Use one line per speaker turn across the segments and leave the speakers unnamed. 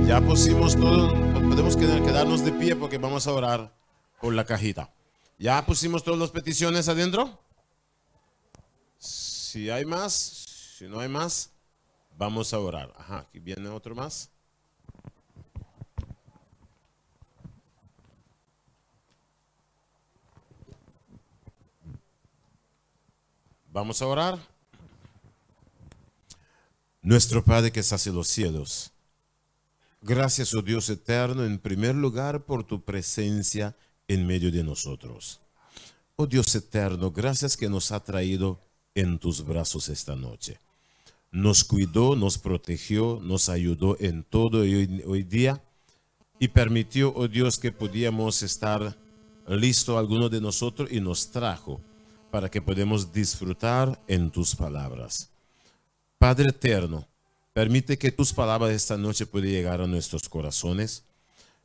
Ya pusimos todo, podemos quedarnos de pie porque vamos a orar por la cajita. ¿Ya pusimos todas las peticiones adentro? Si hay más, si no hay más, vamos a orar. Ajá, aquí viene otro más. Vamos a orar. Nuestro Padre que estás en los cielos, gracias, oh Dios eterno, en primer lugar por tu presencia en medio de nosotros. Oh Dios eterno, gracias que nos ha traído en tus brazos esta noche. Nos cuidó, nos protegió, nos ayudó en todo hoy día y permitió, oh Dios, que podíamos estar listos algunos de nosotros y nos trajo para que podamos disfrutar en tus palabras. Padre eterno, permite que tus palabras esta noche puedan llegar a nuestros corazones,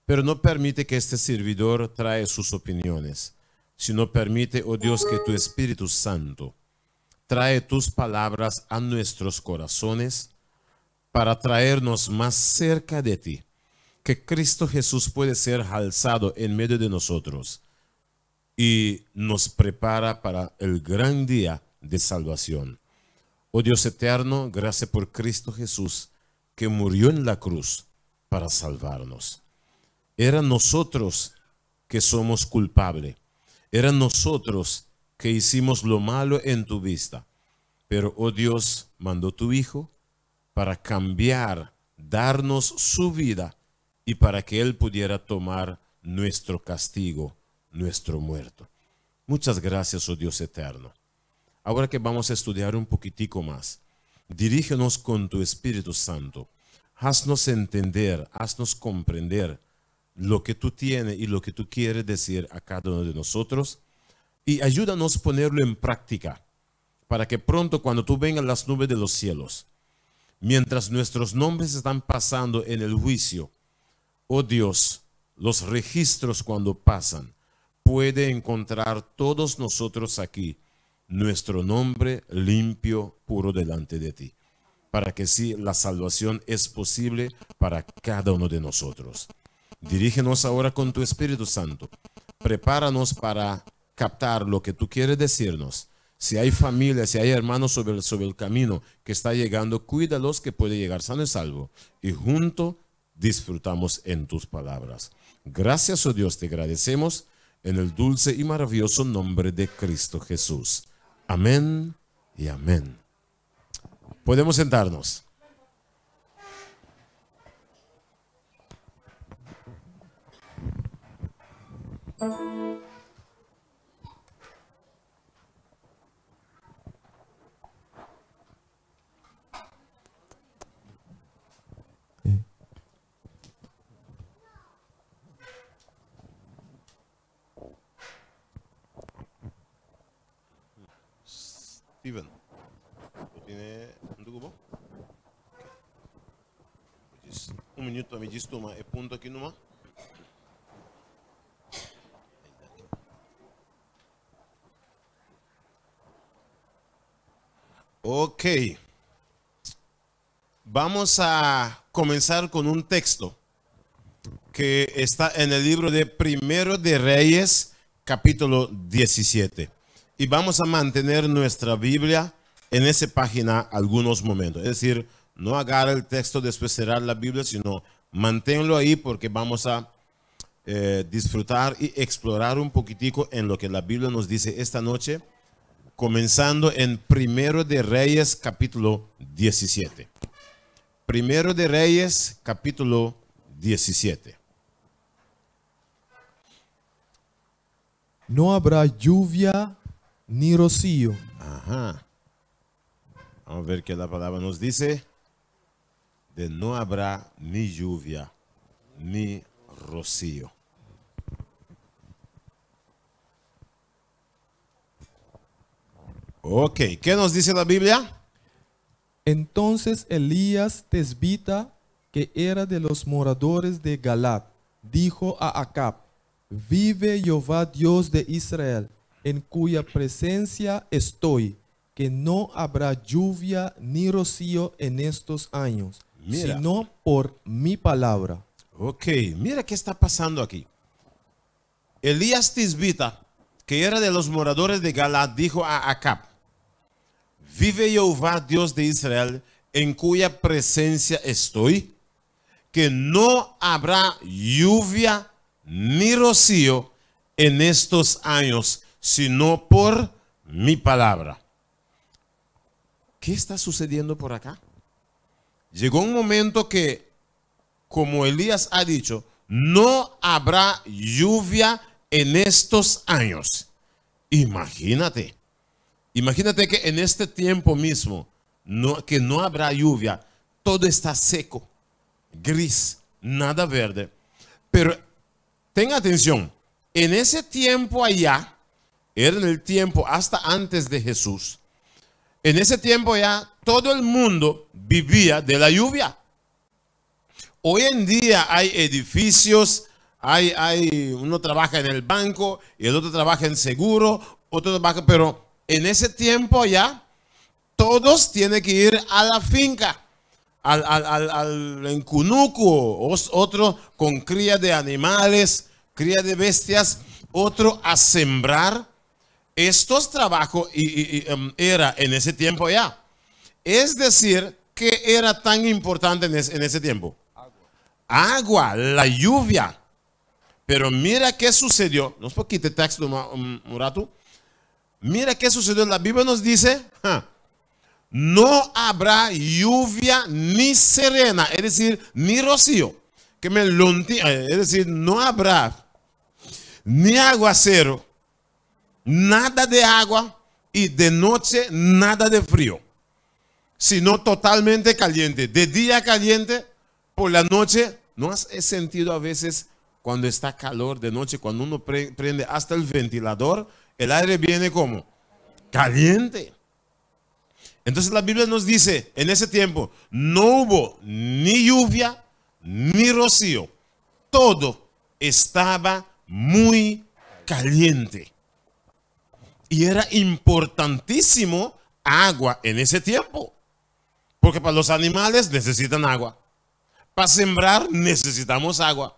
pero no permite que este servidor trae sus opiniones, sino permite, oh Dios, que tu Espíritu Santo trae tus palabras a nuestros corazones para traernos más cerca de ti, que Cristo Jesús puede ser alzado en medio de nosotros y nos prepara para el gran día de salvación. Oh Dios eterno, gracias por Cristo Jesús, que murió en la cruz para salvarnos. Era nosotros que somos culpables. Era nosotros que hicimos lo malo en tu vista. Pero, oh Dios, mandó tu Hijo para cambiar, darnos su vida y para que Él pudiera tomar nuestro castigo, nuestro muerto. Muchas gracias, oh Dios eterno. Ahora que vamos a estudiar un poquitico más, dirígenos con tu Espíritu Santo. Haznos entender, haznos comprender lo que tú tienes y lo que tú quieres decir a cada uno de nosotros. Y ayúdanos a ponerlo en práctica para que pronto cuando tú vengas las nubes de los cielos, mientras nuestros nombres están pasando en el juicio, oh Dios, los registros cuando pasan, puede encontrar todos nosotros aquí nuestro nombre limpio, puro delante de ti, para que sí la salvación es posible para cada uno de nosotros. Dirígenos ahora con tu Espíritu Santo. Prepáranos para captar lo que tú quieres decirnos. Si hay familia, si hay hermanos sobre el camino que está llegando, cuídalos que puede llegar sano y salvo. Y junto disfrutamos en tus palabras. Gracias, oh Dios, te agradecemos en el dulce y maravilloso nombre de Cristo Jesús. Amén y amén. Podemos sentarnos. Steven, ¿tiene un tubo? Un minuto, me diz toma, é ponto aqui numa. Ok. Vamos a comenzar con un texto que está en el libro de Primero de Reyes, capítulo 17. Y vamos a mantener nuestra Biblia en esa página algunos momentos. Es decir, no agarra el texto después cerrar la Biblia, sino manténlo ahí porque vamos a disfrutar y explorar un poquitico en lo que la Biblia nos dice esta noche, comenzando en Primero de Reyes, capítulo 17. Primero de Reyes, capítulo 17.
No habrá lluvia ni rocío.
Ajá. Vamos a ver qué la palabra nos dice. De no habrá ni lluvia ni rocío. Ok, ¿qué nos dice la Biblia?
Entonces Elías Tesbita, que era de los moradores de Galaad, dijo a Acab: Vive Jehová Dios de Israel, en cuya presencia estoy, que no habrá lluvia ni rocío en estos años.
Mira.
Sino por mi palabra.
Ok, mira qué está pasando aquí. Elías Tisbita, que era de los moradores de Galaad, dijo a Acab: Vive Jehová, Dios de Israel, en cuya presencia estoy, que no habrá lluvia ni rocío en estos años, sino por mi palabra. ¿Qué está sucediendo por acá? Llegó un momento que, como Elías ha dicho, no habrá lluvia en estos años. Imagínate, imagínate que en este tiempo mismo, no, que no habrá lluvia, todo está seco, gris, nada verde. Pero tenga atención, en ese tiempo allá, era en el tiempo hasta antes de Jesús, en ese tiempo ya todo el mundo vivía de la lluvia. Hoy en día hay edificios, uno trabaja en el banco y el otro trabaja en seguro, otro trabaja, pero en ese tiempo ya todos tienen que ir a la finca, al en cunuco, otro con cría de animales, cría de bestias, otro a sembrar. Estos trabajos era en ese tiempo ya. Es decir, ¿qué era tan importante en ese tiempo? Agua. Agua, la lluvia. Pero mira qué sucedió. No es poquito texto un rato. Mira qué sucedió. La Biblia nos dice, no habrá lluvia ni serena, es decir, ni rocío. Que me es decir, no habrá ni aguacero, nada de agua y de noche nada de frío, sino totalmente caliente. De día caliente, por la noche, ¿no has sentido a veces cuando está calor de noche, cuando uno prende hasta el ventilador, el aire viene como caliente? Entonces la Biblia nos dice, en ese tiempo no hubo ni lluvia ni rocío, todo estaba muy caliente. Y era importantísimo agua en ese tiempo, porque para los animales necesitan agua, para sembrar necesitamos agua.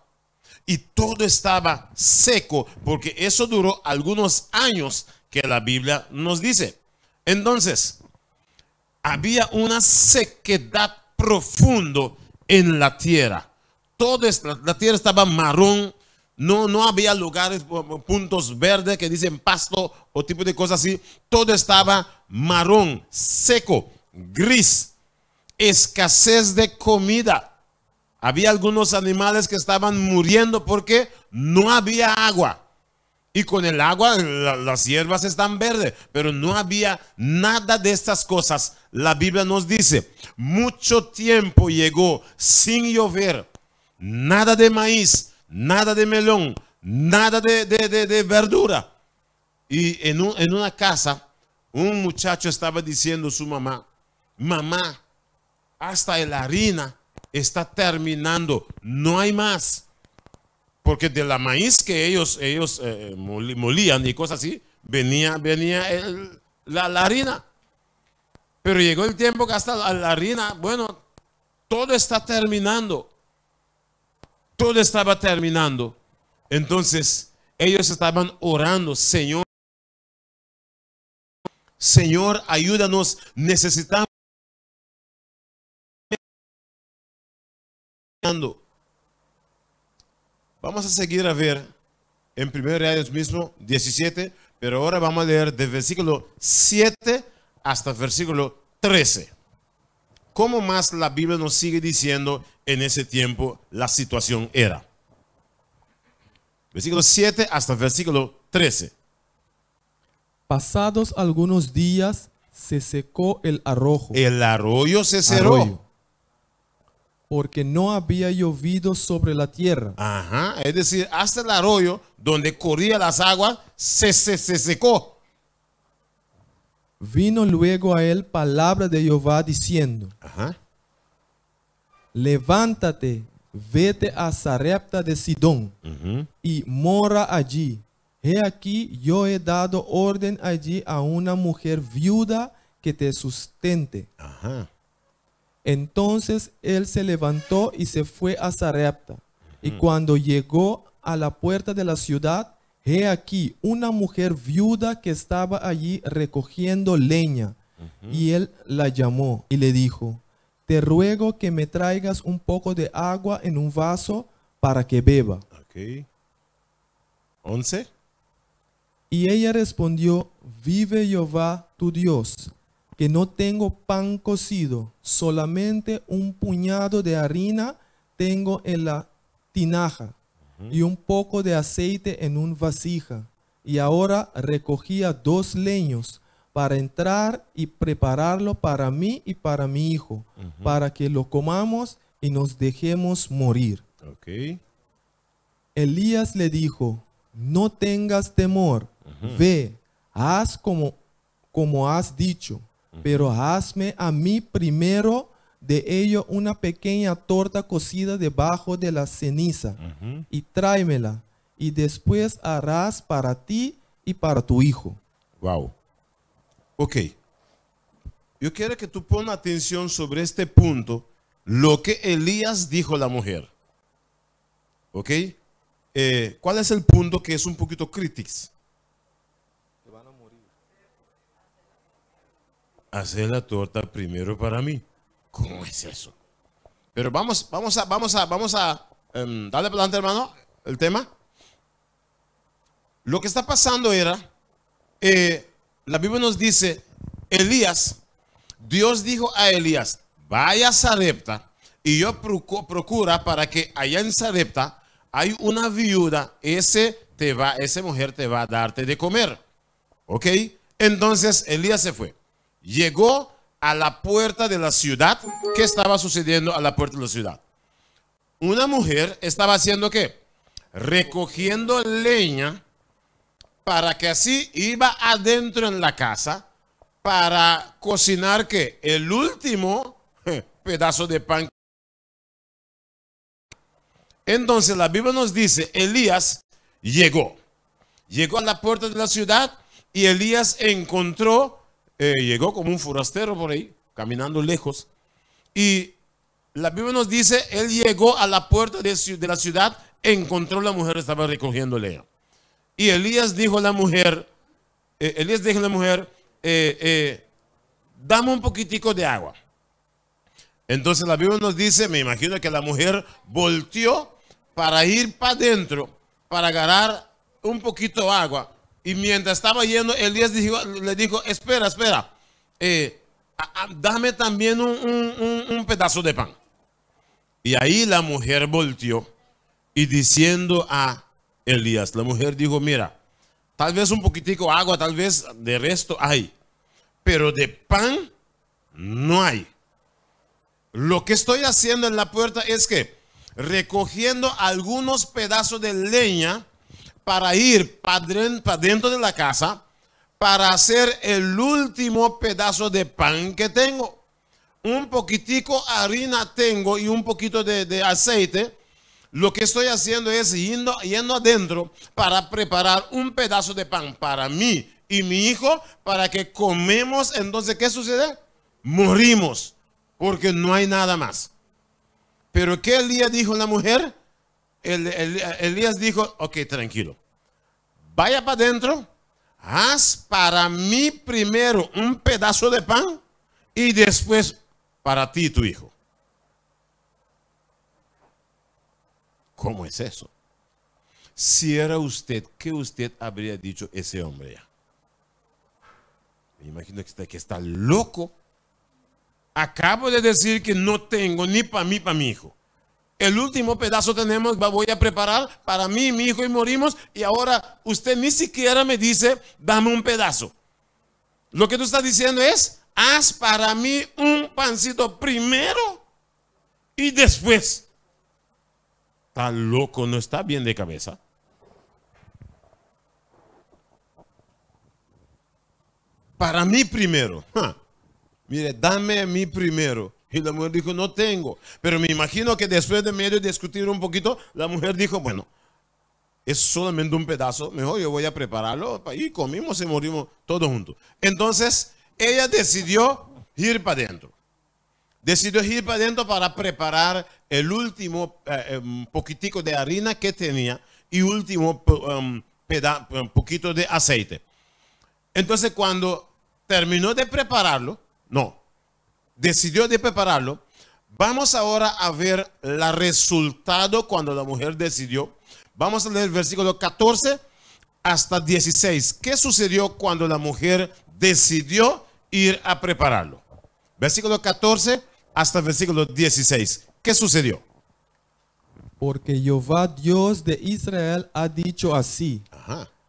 Y todo estaba seco, porque eso duró algunos años que la Biblia nos dice. Entonces, había una sequedad profunda en la tierra. La tierra estaba marrón. No había lugares, puntos verdes que dicen pasto o tipo de cosas así. Todo estaba marrón, seco, gris, escasez de comida. Había algunos animales que estaban muriendo porque no había agua. Y con el agua las hierbas están verdes, pero no había nada de estas cosas. La Biblia nos dice, mucho tiempo llegó sin llover, nada de maíz, nada de melón, nada de verdura. Y en una casa, un muchacho estaba diciendo a su mamá: mamá, hasta la harina está terminando, no hay más. Porque de la maíz que ellos molían y cosas así, venía la harina. Pero llegó el tiempo que hasta la harina, bueno, todo está terminando. Todo estaba terminando. Entonces ellos estaban orando: Señor, Señor, ayúdanos, necesitamos. Vamos a seguir a ver en 1 Reyes mismo 17, pero ahora vamos a leer del versículo 7 hasta versículo 13. ¿Cómo más la Biblia nos sigue diciendo en ese tiempo la situación era? Versículo 7 hasta versículo 13.
Pasados algunos días se secó el arroyo.
El arroyo se cerró.
Arroyo. Porque no había llovido sobre la tierra.
Ajá, es decir, hasta el arroyo donde corría las aguas se secó.
Vino luego a él palabra de Jehová diciendo:
Ajá.
Levántate, vete a Sarepta de Sidón y mora allí. He aquí yo he dado orden allí a una mujer viuda que te sustente.
Ajá.
Entonces él se levantó y se fue a Sarepta. Y cuando llegó a la puerta de la ciudad, he aquí una mujer viuda que estaba allí recogiendo leña. Y él la llamó y le dijo, te ruego que me traigas un poco de agua en un vaso para que beba.
Ok. 11.
Y ella respondió, vive Jehová tu Dios, que no tengo pan cocido, solamente un puñado de harina tengo en la tinaja y un poco de aceite en un vasija. Y ahora recogía dos leños para entrar y prepararlo para mí y para mi hijo, para que lo comamos y nos dejemos morir.
Ok.
Elías le dijo, no tengas temor, ve, haz como, como has dicho, pero hazme a mí primero de ello una pequeña torta cocida debajo de la ceniza y tráemela, y después harás para ti y para tu hijo.
Wow. Ok. Yo quiero que tú pongas atención sobre este punto, lo que Elías dijo a la mujer. Ok. ¿Cuál es el punto que es un poquito crítico? Hacer la torta primero para mí. ¿Cómo es eso? Pero vamos, vamos a, vamos a, vamos a darle para adelante, hermano, el tema. Lo que está pasando era, la Biblia nos dice, Elías, Dios dijo a Elías, vaya a Sarepta y yo procura para que allá en Sarepta hay una viuda, ese te va, esa mujer te va a darte de comer. ¿Ok? Entonces Elías se fue. Llegó a la puerta de la ciudad. ¿Qué estaba sucediendo a la puerta de la ciudad? Una mujer estaba haciendo ¿qué? Recogiendo leña para que así iba adentro en la casa para cocinar ¿qué? El último pedazo de pan. Entonces la Biblia nos dice, Elías llegó. Llegó a la puerta de la ciudad y Elías encontró, llegó como un forastero por ahí, caminando lejos. Y la Biblia nos dice, él llegó a la puerta de la ciudad, encontró a la mujer, estaba recogiendo leña. Y Elías dijo a la mujer, Elías dijo a la mujer, dame un poquitico de agua. Entonces la Biblia nos dice, me imagino que la mujer volteó para ir para adentro, para agarrar un poquito de agua. Y mientras estaba yendo, Elías le dijo, espera, espera, dame también un pedazo de pan. Y ahí la mujer volteó y diciendo a Elías, la mujer dijo, mira, tal vez un poquitico agua, tal vez de resto hay, pero de pan no hay. Lo que estoy haciendo en la puerta es que recogiendo algunos pedazos de leña para ir pa' dentro de la casa para hacer el último pedazo de pan que tengo. Un poquitico harina tengo y un poquito de aceite. Lo que estoy haciendo es yendo adentro para preparar un pedazo de pan para mí y mi hijo para que comemos. Entonces, ¿qué sucede? Morimos porque no hay nada más. Pero ¿qué Elías dijo la mujer? Elías dijo, ok, tranquilo. Vaya para adentro, haz para mí primero un pedazo de pan y después para ti y tu hijo. ¿Cómo es eso? Si era usted, ¿qué usted habría dicho ese hombre ya? Me imagino que está loco. Acabo de decir que no tengo ni para mí, para mi hijo. El último pedazo tenemos, voy a preparar para mí y mi hijo y morimos. Y ahora usted ni siquiera me dice, dame un pedazo. Lo que tú estás diciendo es, haz para mí un pancito primero y después. Está loco, no está bien de cabeza. Para mí primero. Mire, dame a mí primero. Y la mujer dijo, no tengo. Pero me imagino que después de medio discutir un poquito, la mujer dijo, bueno, es solamente un pedazo, mejor yo voy a prepararlo. Y comimos y morimos todos juntos. Entonces, ella decidió ir para adentro. Decidió ir para adentro para preparar el último poquitico de harina que tenía y último poquito de aceite. Entonces cuando terminó de prepararlo, no, decidió de prepararlo, vamos ahora a ver el resultado cuando la mujer decidió. Vamos a leer el versículo 14 hasta 16. ¿Qué sucedió cuando la mujer decidió ir a prepararlo? Versículo 14 hasta el versículo 16. ¿Qué sucedió?
Porque Jehová Dios de Israel ha dicho así: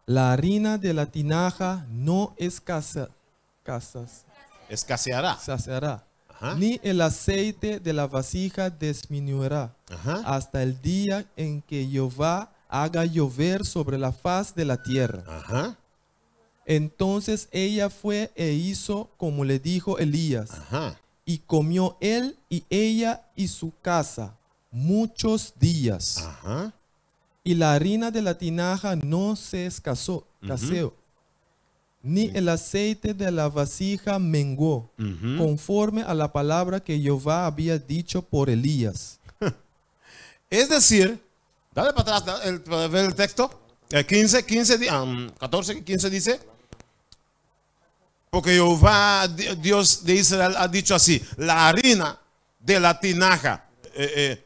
La harina de la tinaja no
escaseará.
Escaseará, ni el aceite de la vasija disminuirá, hasta el día en que Jehová haga llover sobre la faz de la tierra. Entonces ella fue e hizo como le dijo Elías. Y comió él y ella y su casa muchos días. Y la harina de la tinaja no se escaseó, ni el aceite de la vasija menguó, conforme a la palabra que Jehová había dicho por Elías.
Es decir, dale para atrás para ver el texto. El 15, 15, 14, 15 dice, porque Jehová, Dios de Israel, ha dicho así: la harina de la tinaja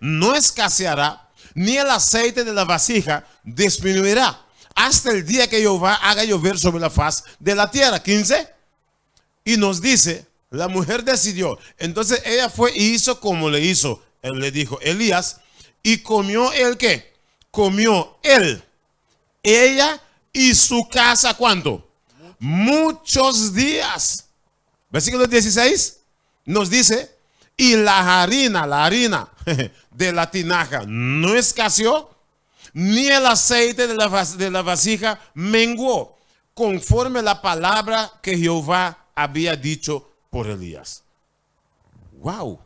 no escaseará, ni el aceite de la vasija disminuirá, hasta el día que Jehová haga llover sobre la faz de la tierra. 15. Y nos dice, la mujer decidió. Entonces ella fue y hizo como le hizo. Él le dijo, Elías, y comió el qué? Comió él, ella y su casa, ¿cuánto? Muchos días. Versículo 16 nos dice, y la harina de la tinaja no escaseó, ni el aceite de la vasija menguó, conforme la palabra que Jehová había dicho por Elías. ¡Wow!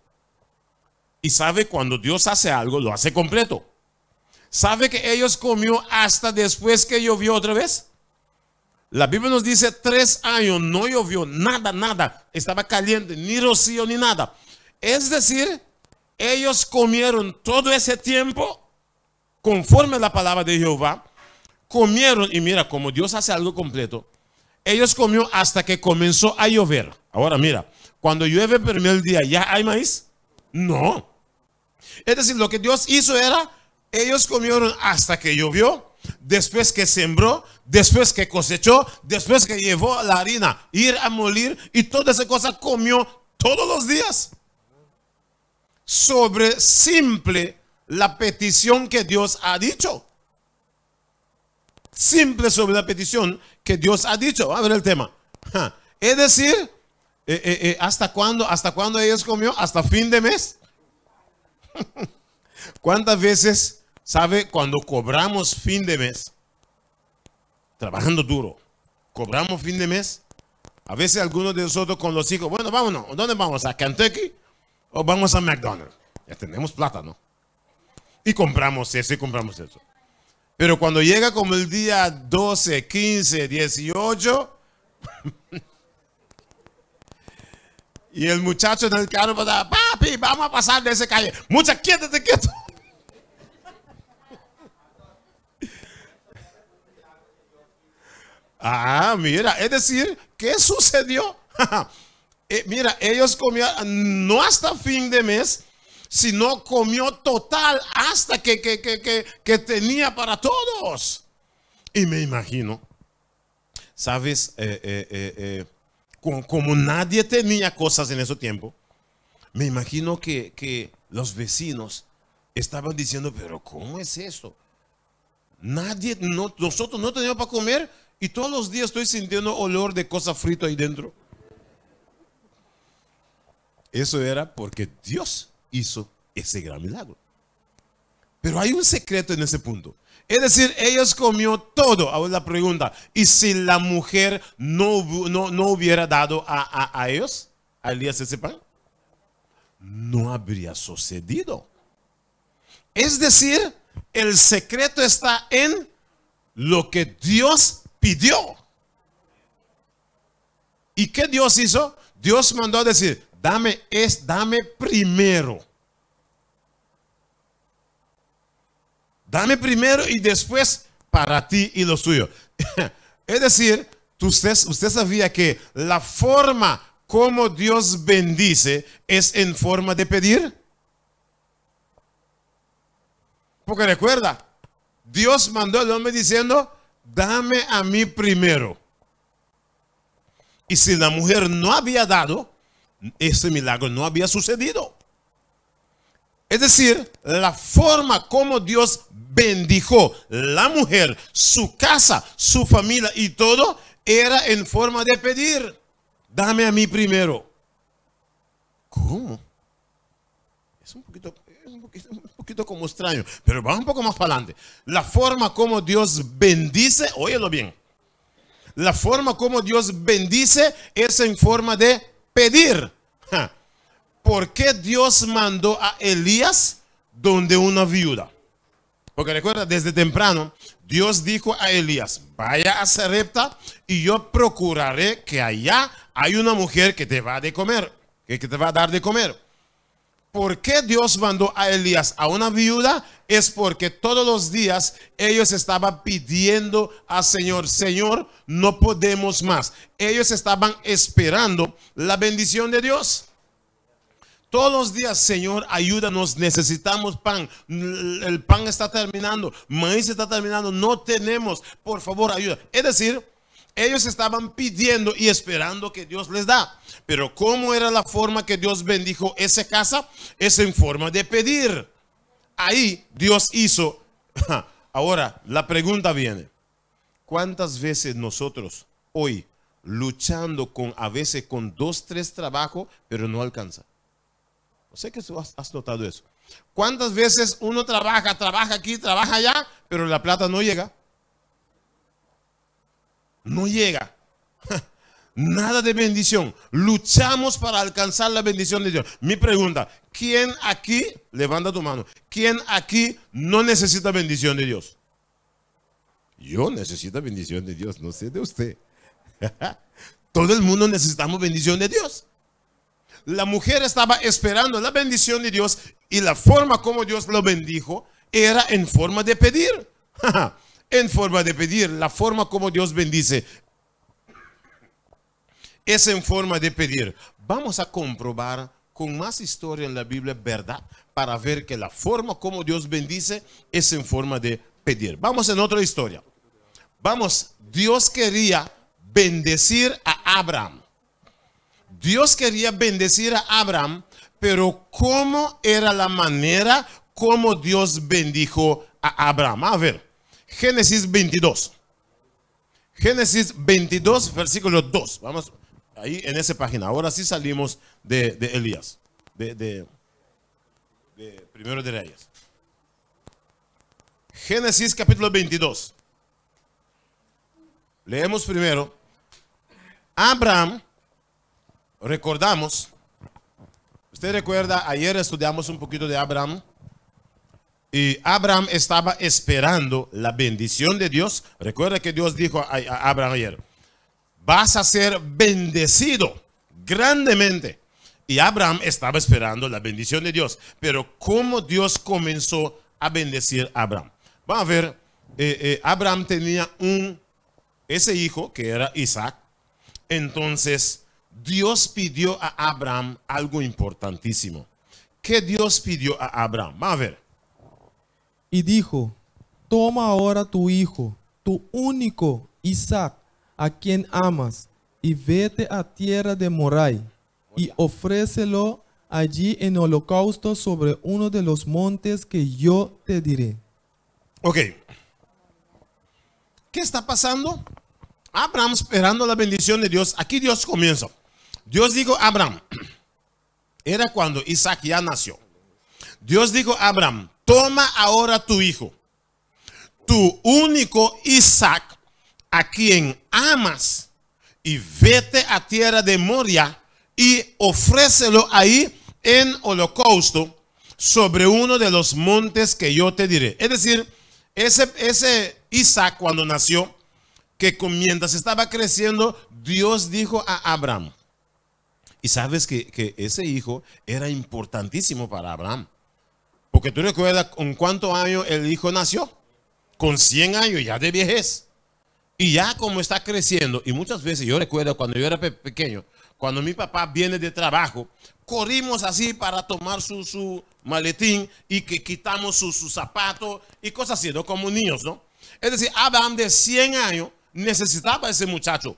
Y sabe, cuando Dios hace algo, lo hace completo. ¿Sabe que ellos comió hasta después que llovió otra vez? La Biblia nos dice 3 años no llovió, nada, nada. Estaba caliente, ni rocío, ni nada. Es decir, ellos comieron todo ese tiempo conforme a la palabra de Jehová. Comieron, y mira, como Dios hace algo completo, ellos comió hasta que comenzó a llover. Ahora mira, cuando llueve el primer día, ¿ya hay maíz? No. Es decir, lo que Dios hizo era, ellos comieron hasta que llovió, después que sembró, después que cosechó, después que llevó la harina, ir a molir y toda esa cosa comió todos los días. Sobre simple la petición que Dios ha dicho. Simple sobre la petición que Dios ha dicho. A ver el tema. Es decir, ¿hasta cuándo? ¿Hasta cuándo ellos comió? ¿Hasta fin de mes? ¿Cuántas veces, sabe, cuando cobramos fin de mes, trabajando duro, cobramos fin de mes? A veces algunos de nosotros con los hijos, bueno, vámonos, ¿dónde vamos? ¿A Kentucky o vamos a McDonald's? Ya tenemos plata, ¿no? Y compramos eso y compramos eso. Pero cuando llega como el día 12, 15, 18, y el muchacho en el carro va, papi, vamos a pasar de esa calle. Mucha, quédate quieto. Ah, mira, es decir, ¿qué sucedió? Mira, ellos comían no hasta fin de mes, sino comió total hasta que tenía para todos. Y me imagino, ¿sabes? Como nadie tenía cosas en ese tiempo, me imagino que los vecinos estaban diciendo, pero ¿cómo es esto? Nadie, no, nosotros no tenemos para comer y todos los días estoy sintiendo olor de cosa frita ahí dentro. Eso era porque Dios hizo ese gran milagro. Pero hay un secreto en ese punto. Es decir, ellos comió todo. Ahora la pregunta, ¿y si la mujer no hubiera dado a ellos, a Elías ese pan? No habría sucedido. Es decir, el secreto está en lo que Dios pidió. ¿Y qué Dios hizo? Dios mandó a decir, Dame es, dame primero. Dame primero y después para ti y lo suyo. Es decir, usted, usted sabía que la forma como Dios bendice es en forma de pedir. Porque recuerda, Dios mandó al hombre diciendo, dame a mí primero. Y si la mujer no había dado, ese milagro no había sucedido. Es decir, la forma como Dios bendijo la mujer, su casa, su familia y todo, era en forma de pedir. Dame a mí primero. ¿Cómo? Es un poquito, un poquito, un poquito como extraño, pero vamos un poco más para adelante. La forma como Dios bendice, óyelo bien. La forma como Dios bendice es en forma de pedir. ¿Por qué Dios mandó a Elías donde una viuda? Porque recuerda, desde temprano, Dios dijo a Elías, vaya a Sarepta y yo procuraré que allá hay una mujer que te va a de comer, que te va a dar de comer. ¿Por qué Dios mandó a Elías a una viuda? Es porque todos los días ellos estaban pidiendo al Señor, Señor, no podemos más. Ellos estaban esperando la bendición de Dios. Todos los días, Señor, ayúdanos, necesitamos pan. El pan está terminando, maíz está terminando, no tenemos, por favor, ayuda. Es decir, ellos estaban pidiendo y esperando que Dios les da. Pero ¿cómo era la forma que Dios bendijo esa casa? Es en forma de pedir. Ahí Dios hizo. Ahora, la pregunta viene. ¿Cuántas veces nosotros hoy luchando con a veces con dos, tres trabajos, pero no alcanza? No sé que tú has notado eso. ¿Cuántas veces uno trabaja, trabaja aquí, trabaja allá, pero la plata no llega? No llega. Nada de bendición. Luchamos para alcanzar la bendición de Dios. Mi pregunta, ¿quién aquí, levanta tu mano, quién aquí no necesita bendición de Dios? Yo necesito bendición de Dios, no sé de usted. Todo el mundo necesitamos bendición de Dios. La mujer estaba esperando la bendición de Dios y la forma como Dios lo bendijo era en forma de pedir. En forma de pedir, la forma como Dios bendice es en forma de pedir. Vamos a comprobar con más historia en la Biblia, ¿verdad? Para ver que la forma como Dios bendice es en forma de pedir. Vamos en otra historia. Vamos, Dios quería bendecir a Abraham. Dios quería bendecir a Abraham, pero ¿cómo era la manera como Dios bendijo a Abraham? A ver, Génesis 22. Génesis 22, versículo 2. Vamos ahí en esa página. Ahora sí salimos de Elías, de Primero de Reyes. Génesis capítulo 22. Leemos primero. Abraham, recordamos, usted recuerda, ayer estudiamos un poquito de Abraham. Y Abraham estaba esperando la bendición de Dios. Recuerda que Dios dijo a Abraham ayer, vas a ser bendecido grandemente. Y Abraham estaba esperando la bendición de Dios. Pero ¿cómo Dios comenzó a bendecir a Abraham? Vamos a ver, Abraham tenía ese hijo que era Isaac. Entonces Dios pidió a Abraham algo importantísimo. ¿Qué Dios pidió a Abraham? Vamos a ver.
Y dijo, toma ahora tu hijo, tu único Isaac, a quien amas, y vete a tierra de Morai, y ofrécelo allí en holocausto sobre uno de los montes que yo te diré.
Ok. ¿Qué está pasando? Abraham esperando la bendición de Dios. Aquí Dios comienza. Dios dijo a Abraham, era cuando Isaac ya nació. Dios dijo a Abraham, toma ahora tu hijo, tu único Isaac, a quien amas, y vete a tierra de Moria y ofrécelo ahí en holocausto sobre uno de los montes que yo te diré. Es decir, ese Isaac cuando nació, que mientras estaba creciendo, Dios dijo a Abraham, Y sabes que ese hijo era importantísimo para Abraham. Porque tú recuerdas con cuántos años el hijo nació. Con 100 años ya de viejez. Y ya como está creciendo, y muchas veces yo recuerdo cuando yo era pequeño, cuando mi papá viene de trabajo, corrimos así para tomar su maletín y que quitamos su zapato y cosas así, ¿no? Como niños, ¿no? Es decir, Abraham de 100 años necesitaba a ese muchacho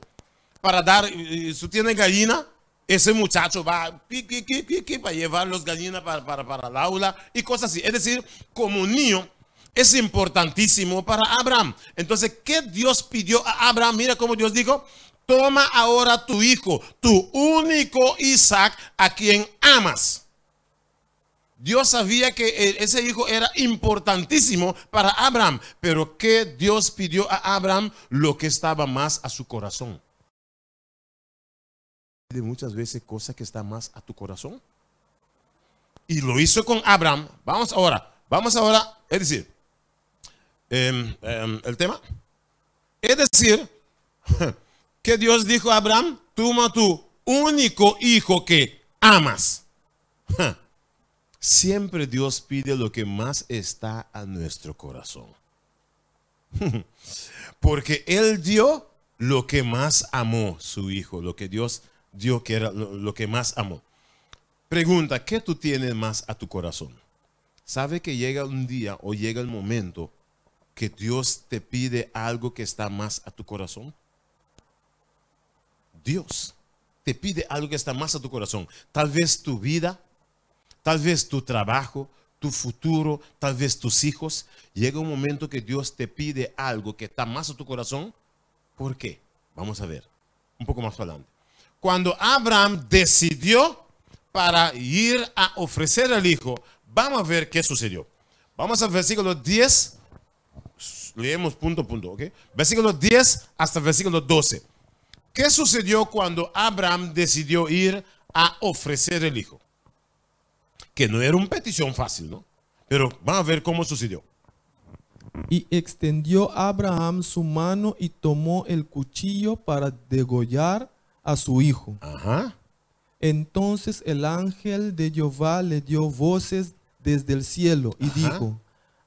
para dar, si tiene gallina, ese muchacho va pi, pi, pi, pi, pi, para llevar los gallinas para el aula y cosas así. Es decir, como niño es importantísimo para Abraham. Entonces, ¿qué Dios pidió a Abraham? Mira cómo Dios dijo: toma ahora tu hijo, tu único Isaac, a quien amas. Dios sabía que ese hijo era importantísimo para Abraham, pero ¿qué Dios pidió a Abraham? Lo que estaba más a su corazón. De muchas veces cosas que están más a tu corazón. Y lo hizo con Abraham. Vamos ahora, es decir, el tema. Es decir, que Dios dijo a Abraham: toma tu único hijo que amas. Siempre Dios pide lo que más está a nuestro corazón. Porque Él dio lo que más amó, su hijo, lo que Dios dio que era lo que más amó. Pregunta, ¿qué tú tienes más a tu corazón? ¿Sabe que llega un día o llega el momento que Dios te pide algo que está más a tu corazón? Dios te pide algo que está más a tu corazón. Tal vez tu vida, tal vez tu trabajo, tu futuro, tal vez tus hijos. Llega un momento que Dios te pide algo que está más a tu corazón. ¿Por qué? Vamos a ver un poco más adelante. Cuando Abraham decidió para ir a ofrecer al hijo, vamos a ver qué sucedió. Vamos al versículo 10, leemos punto a punto, ¿ok? Versículo 10 hasta versículo 12. ¿Qué sucedió cuando Abraham decidió ir a ofrecer el hijo? Que no era una petición fácil, ¿no? Pero vamos a ver cómo sucedió.
Y extendió Abraham su mano y tomó el cuchillo para degollar a su hijo.
Ajá.
Entonces el ángel de Jehová le dio voces desde el cielo y
Ajá.
dijo: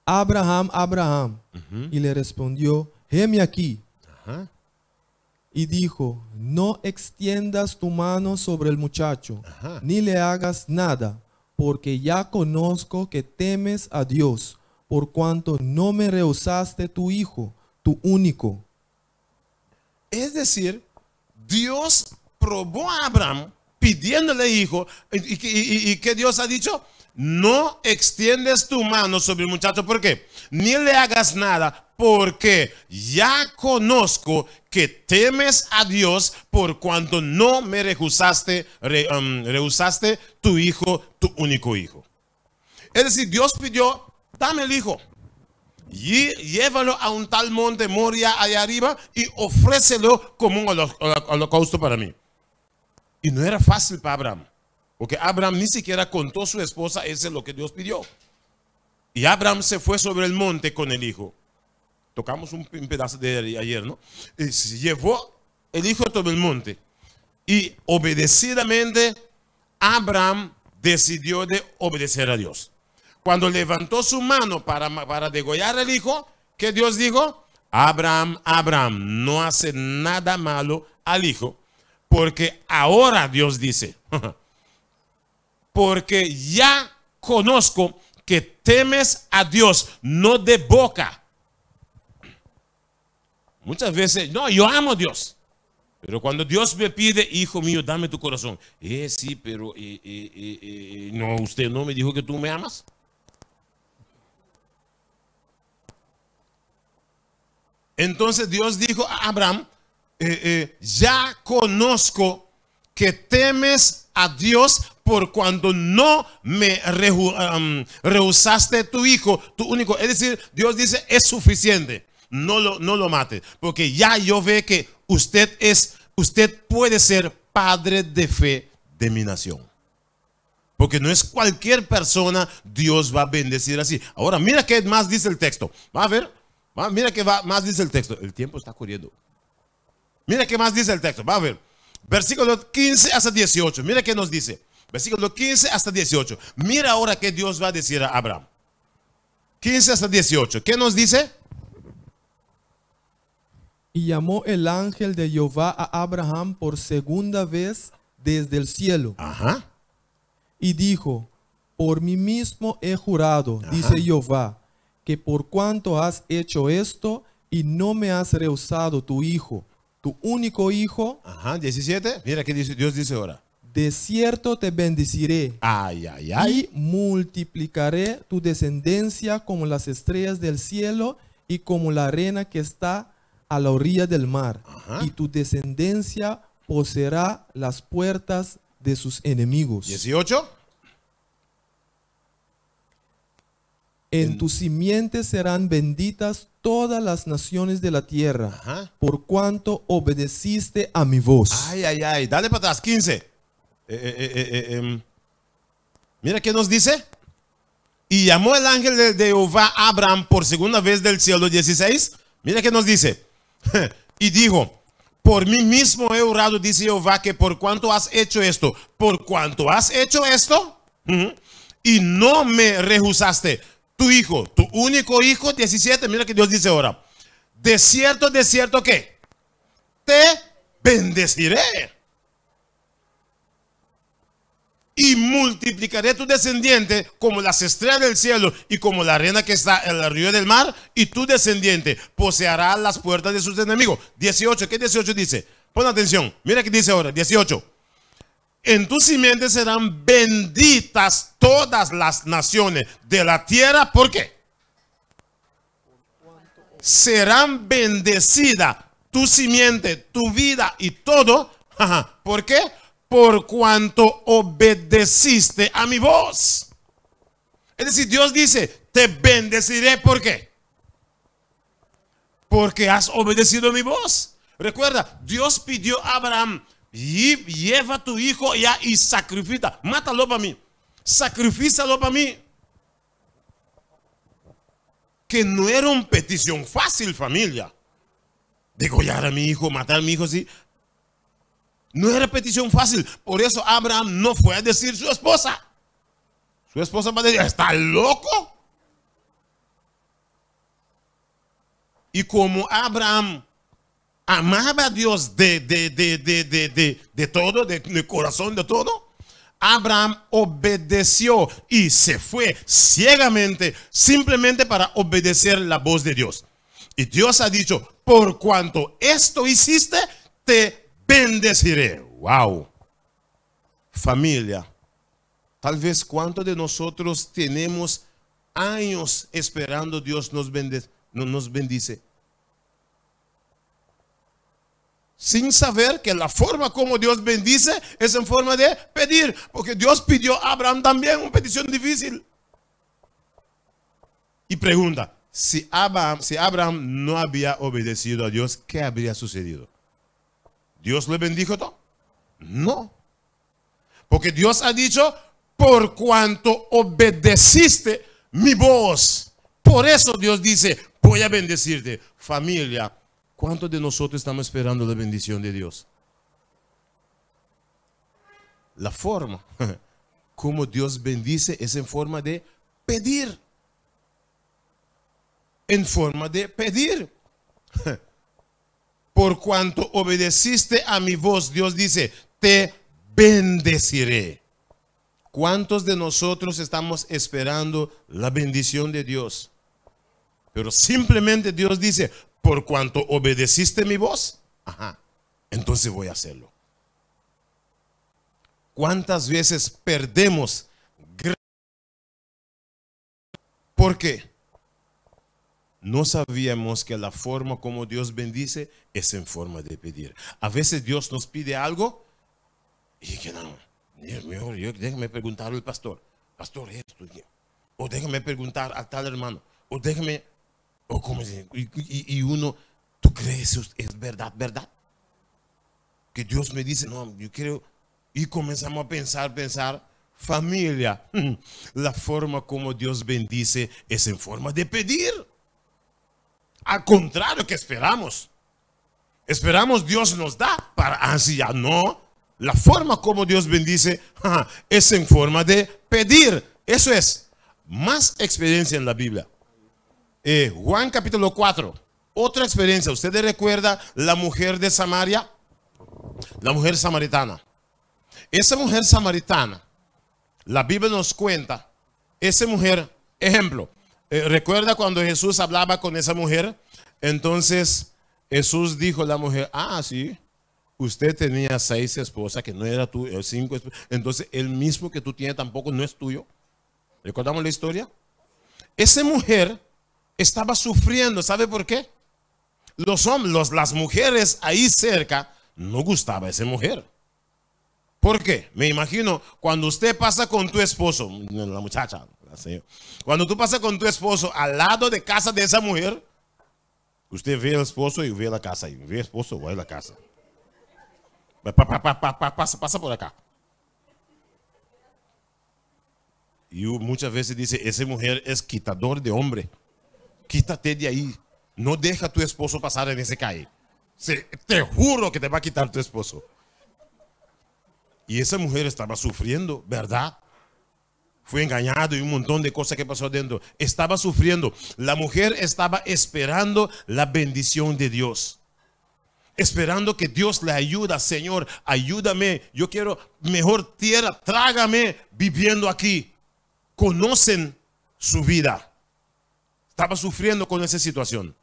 Abraham, Abraham.
Ujú.
Y le respondió: heme aquí.
Ajá.
Y dijo: no extiendas tu mano sobre el muchacho,
Ajá.
ni le hagas nada, porque ya conozco que temes a Dios, por cuanto no me rehusaste tu hijo, tu único.
Es decir, Dios probó a Abraham pidiéndole hijo, y que Dios ha dicho: no extiendes tu mano sobre el muchacho, ¿por qué? Ni le hagas nada, porque ya conozco que temes a Dios por cuanto no me rehusaste tu hijo, tu único hijo. Es decir, Dios pidió: dame el hijo y llévalo a un tal monte Moria allá arriba y ofrécelo como un holocausto para mí. Y no era fácil para Abraham, porque Abraham ni siquiera contó a su esposa, eso es lo que Dios pidió. Y Abraham se fue sobre el monte con el hijo. Tocamos un pedazo de ayer, ¿no? Y se llevó el hijo sobre el monte. Y obedecidamente Abraham decidió de obedecer a Dios. Cuando levantó su mano para degollar al hijo, ¿qué Dios dijo? Abraham, Abraham, no hace nada malo al hijo, porque ahora Dios dice, porque ya conozco que temes a Dios, no de boca. Muchas veces, no, yo amo a Dios. Pero cuando Dios me pide, hijo mío, dame tu corazón. Sí, pero no, usted no me dijo que tú me amas. Entonces Dios dijo a Abraham, ya conozco que temes a Dios por cuanto no me rehusaste tu hijo, tu único. Es decir, Dios dice, es suficiente. No lo mate, porque ya yo veo que usted puede ser padre de fe de mi nación. Porque no es cualquier persona Dios va a bendecir así. Ahora, mira qué más dice el texto. Va a ver, va, mira qué va, más dice el texto. El tiempo está corriendo. Mira qué más dice el texto. Va a ver. Versículo 15 hasta 18. Mira qué nos dice. Versículo 15 hasta 18. Mira ahora qué Dios va a decir a Abraham. 15 hasta 18. ¿Qué nos dice?
Y llamó el ángel de Jehová a Abraham por segunda vez desde el cielo.
Ajá.
Y dijo, por mí mismo he jurado, dice Jehová, que por cuanto has hecho esto y no me has rehusado tu hijo, tu único hijo,
Ajá, 17. Mira qué dice, Dios dice ahora.
de cierto te bendeciré
Ay, ay, ay.
y multiplicaré tu descendencia como las estrellas del cielo y como la arena que está a la orilla del mar.
Ajá.
Y tu descendencia poseerá las puertas de sus enemigos.
18.
En tu simiente serán benditas todas las naciones de la tierra,
Ajá.
por cuanto obedeciste a mi voz.
Ay, ay, ay. Dale para atrás. 15. Mira qué nos dice. Y llamó el ángel de Jehová a Abraham por segunda vez del cielo 16. Mira qué nos dice. Y dijo, por mí mismo he jurado, dice Jehová, que por cuanto has hecho esto, por cuanto has hecho esto, ujú, y no me rehusaste, tu hijo, tu único hijo, 17, mira que Dios dice ahora, de cierto que te bendeciré y multiplicaré tu descendiente como las estrellas del cielo y como la arena que está en el río del mar, y tu descendiente poseerá las puertas de sus enemigos. 18, ¿qué 18 dice? Pon atención, mira qué dice ahora, 18. En tu simiente serán benditas todas las naciones de la tierra. ¿Por qué? Serán bendecidas tu simiente, tu vida y todo. Ajá. ¿Por qué? Por cuanto obedeciste a mi voz. Es decir, Dios dice, te bendeciré. ¿Por qué? Porque has obedecido a mi voz. Recuerda, Dios pidió a Abraham, lleva a tu hijo ya y sacrifica, mátalo para mí, sacrifícalo para mí. Que no era una petición fácil, familia. Degollar a mi hijo, matar a mi hijo, sí. No era petición fácil. Por eso Abraham no fue a decir su esposa. Su esposa va a decir, ¿está loco? Y como Abraham amaba a Dios de todo, de corazón, de todo, Abraham obedeció y se fue ciegamente, simplemente para obedecer la voz de Dios. Y Dios ha dicho, por cuanto esto hiciste, te bendeciré. Wow. Familia, tal vez cuántos de nosotros tenemos años esperando Dios nos nos bendice. Sin saber que la forma como Dios bendice es en forma de pedir. Porque Dios pidió a Abraham también una petición difícil. Y pregunta, si Abraham no había obedecido a Dios, ¿qué habría sucedido? ¿Dios le bendijo todo? No. Porque Dios ha dicho, por cuanto obedeciste mi voz. Por eso Dios dice, voy a bendecirte. Familia, ¿cuántos de nosotros estamos esperando la bendición de Dios? La forma como Dios bendice es en forma de pedir. En forma de pedir. Por cuanto obedeciste a mi voz, Dios dice, te bendeciré. ¿Cuántos de nosotros estamos esperando la bendición de Dios? Pero simplemente Dios dice, por cuanto obedeciste mi voz, ajá, entonces voy a hacerlo. ¿Cuántas veces perdemos? ¿Por qué? No sabíamos que la forma como Dios bendice es en forma de pedir. A veces Dios nos pide algo y que no, mejor yo, déjame preguntar al pastor, pastor esto, o déjame preguntar a tal hermano, o déjame, o como se, y uno, ¿tú crees eso es verdad, verdad? Que Dios me dice, no, yo creo, y comenzamos a pensar, pensar, familia, la forma como Dios bendice es en forma de pedir. Al contrario que esperamos. Esperamos Dios nos da para así ya no. La forma como Dios bendice es en forma de pedir. Eso es más experiencia en la Biblia. Juan capítulo 4. Otra experiencia. ¿Ustedes recuerdan la mujer de Samaria? La mujer samaritana. Esa mujer samaritana, la Biblia nos cuenta, esa mujer, ejemplo, recuerda cuando Jesús hablaba con esa mujer, entonces Jesús dijo a la mujer, ah, sí, usted tenía 6 esposas, que no era tuyo, 5 esposas, entonces el mismo que tú tienes tampoco no es tuyo. ¿Recordamos la historia? Esa mujer estaba sufriendo, ¿sabe por qué? Los hombres, las mujeres ahí cerca, no gustaba a esa mujer. ¿Por qué? Me imagino cuando usted pasa con tu esposo, la muchacha, la señora, cuando tú pasas con tu esposo al lado de casa de esa mujer, usted ve al esposo y ve la casa, y ve al esposo, va a la casa. Pa, pa, pa, pa, pa, pasa, pasa por acá. Y muchas veces dice, esa mujer es quitador de hombre. Quítate de ahí. No deja a tu esposo pasar en ese calle. Te juro que te va a quitar tu esposo. Y esa mujer estaba sufriendo, ¿verdad? Fue engañado y un montón de cosas que pasó adentro. Estaba sufriendo. La mujer estaba esperando la bendición de Dios. Esperando que Dios le ayuda. Señor, ayúdame. Yo quiero mejor tierra. Trágame viviendo aquí. Conocen su vida. Estaba sufriendo con esa situación.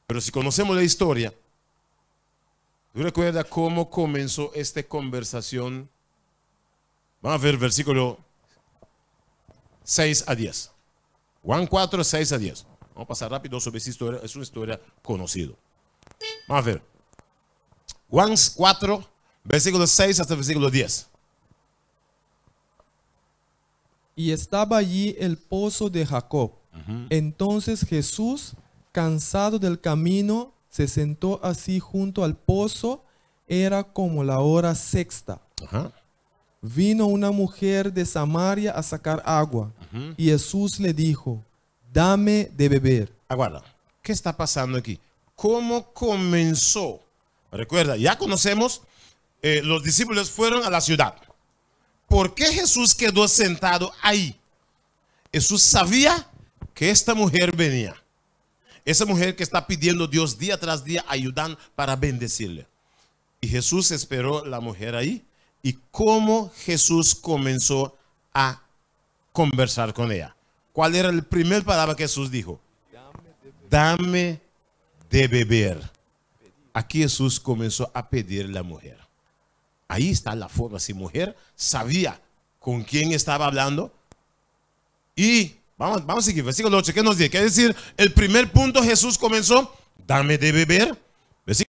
Pero si conocemos la historia, ¿tú recuerdas cómo comenzó esta conversación? Vamos a ver versículo 6 a 10. Juan 4, 6 a 10. Vamos a pasar rápido sobre esa historia. Es una historia conocida. Vamos a ver. Juan 4, versículo 6 hasta versículo 10.
Y estaba allí el pozo de Jacob. Entonces Jesús, cansado del camino, se sentó así junto al pozo. Era como la hora sexta. Vino una mujer de Samaria a sacar agua. Y Jesús le dijo, dame de beber.
Aguarda, ¿qué está pasando aquí? ¿Cómo comenzó? Recuerda, ya conocemos, los discípulos fueron a la ciudad. ¿Por qué Jesús quedó sentado ahí? Jesús sabía que esta mujer venía. Esa mujer que está pidiendo a Dios día tras día ayudando para bendecirle. Y Jesús esperó a la mujer ahí. ¿Y cómo Jesús comenzó a conversar con ella? ¿Cuál era la primera palabra que Jesús dijo? Dame de beber. Aquí Jesús comenzó a pedirle a la mujer. Ahí está la forma. Si mujer sabía con quién estaba hablando. Y vamos a seguir. Versículo 8. ¿Qué nos dice? Quiere decir, el primer punto Jesús comenzó, dame de beber. Versículo.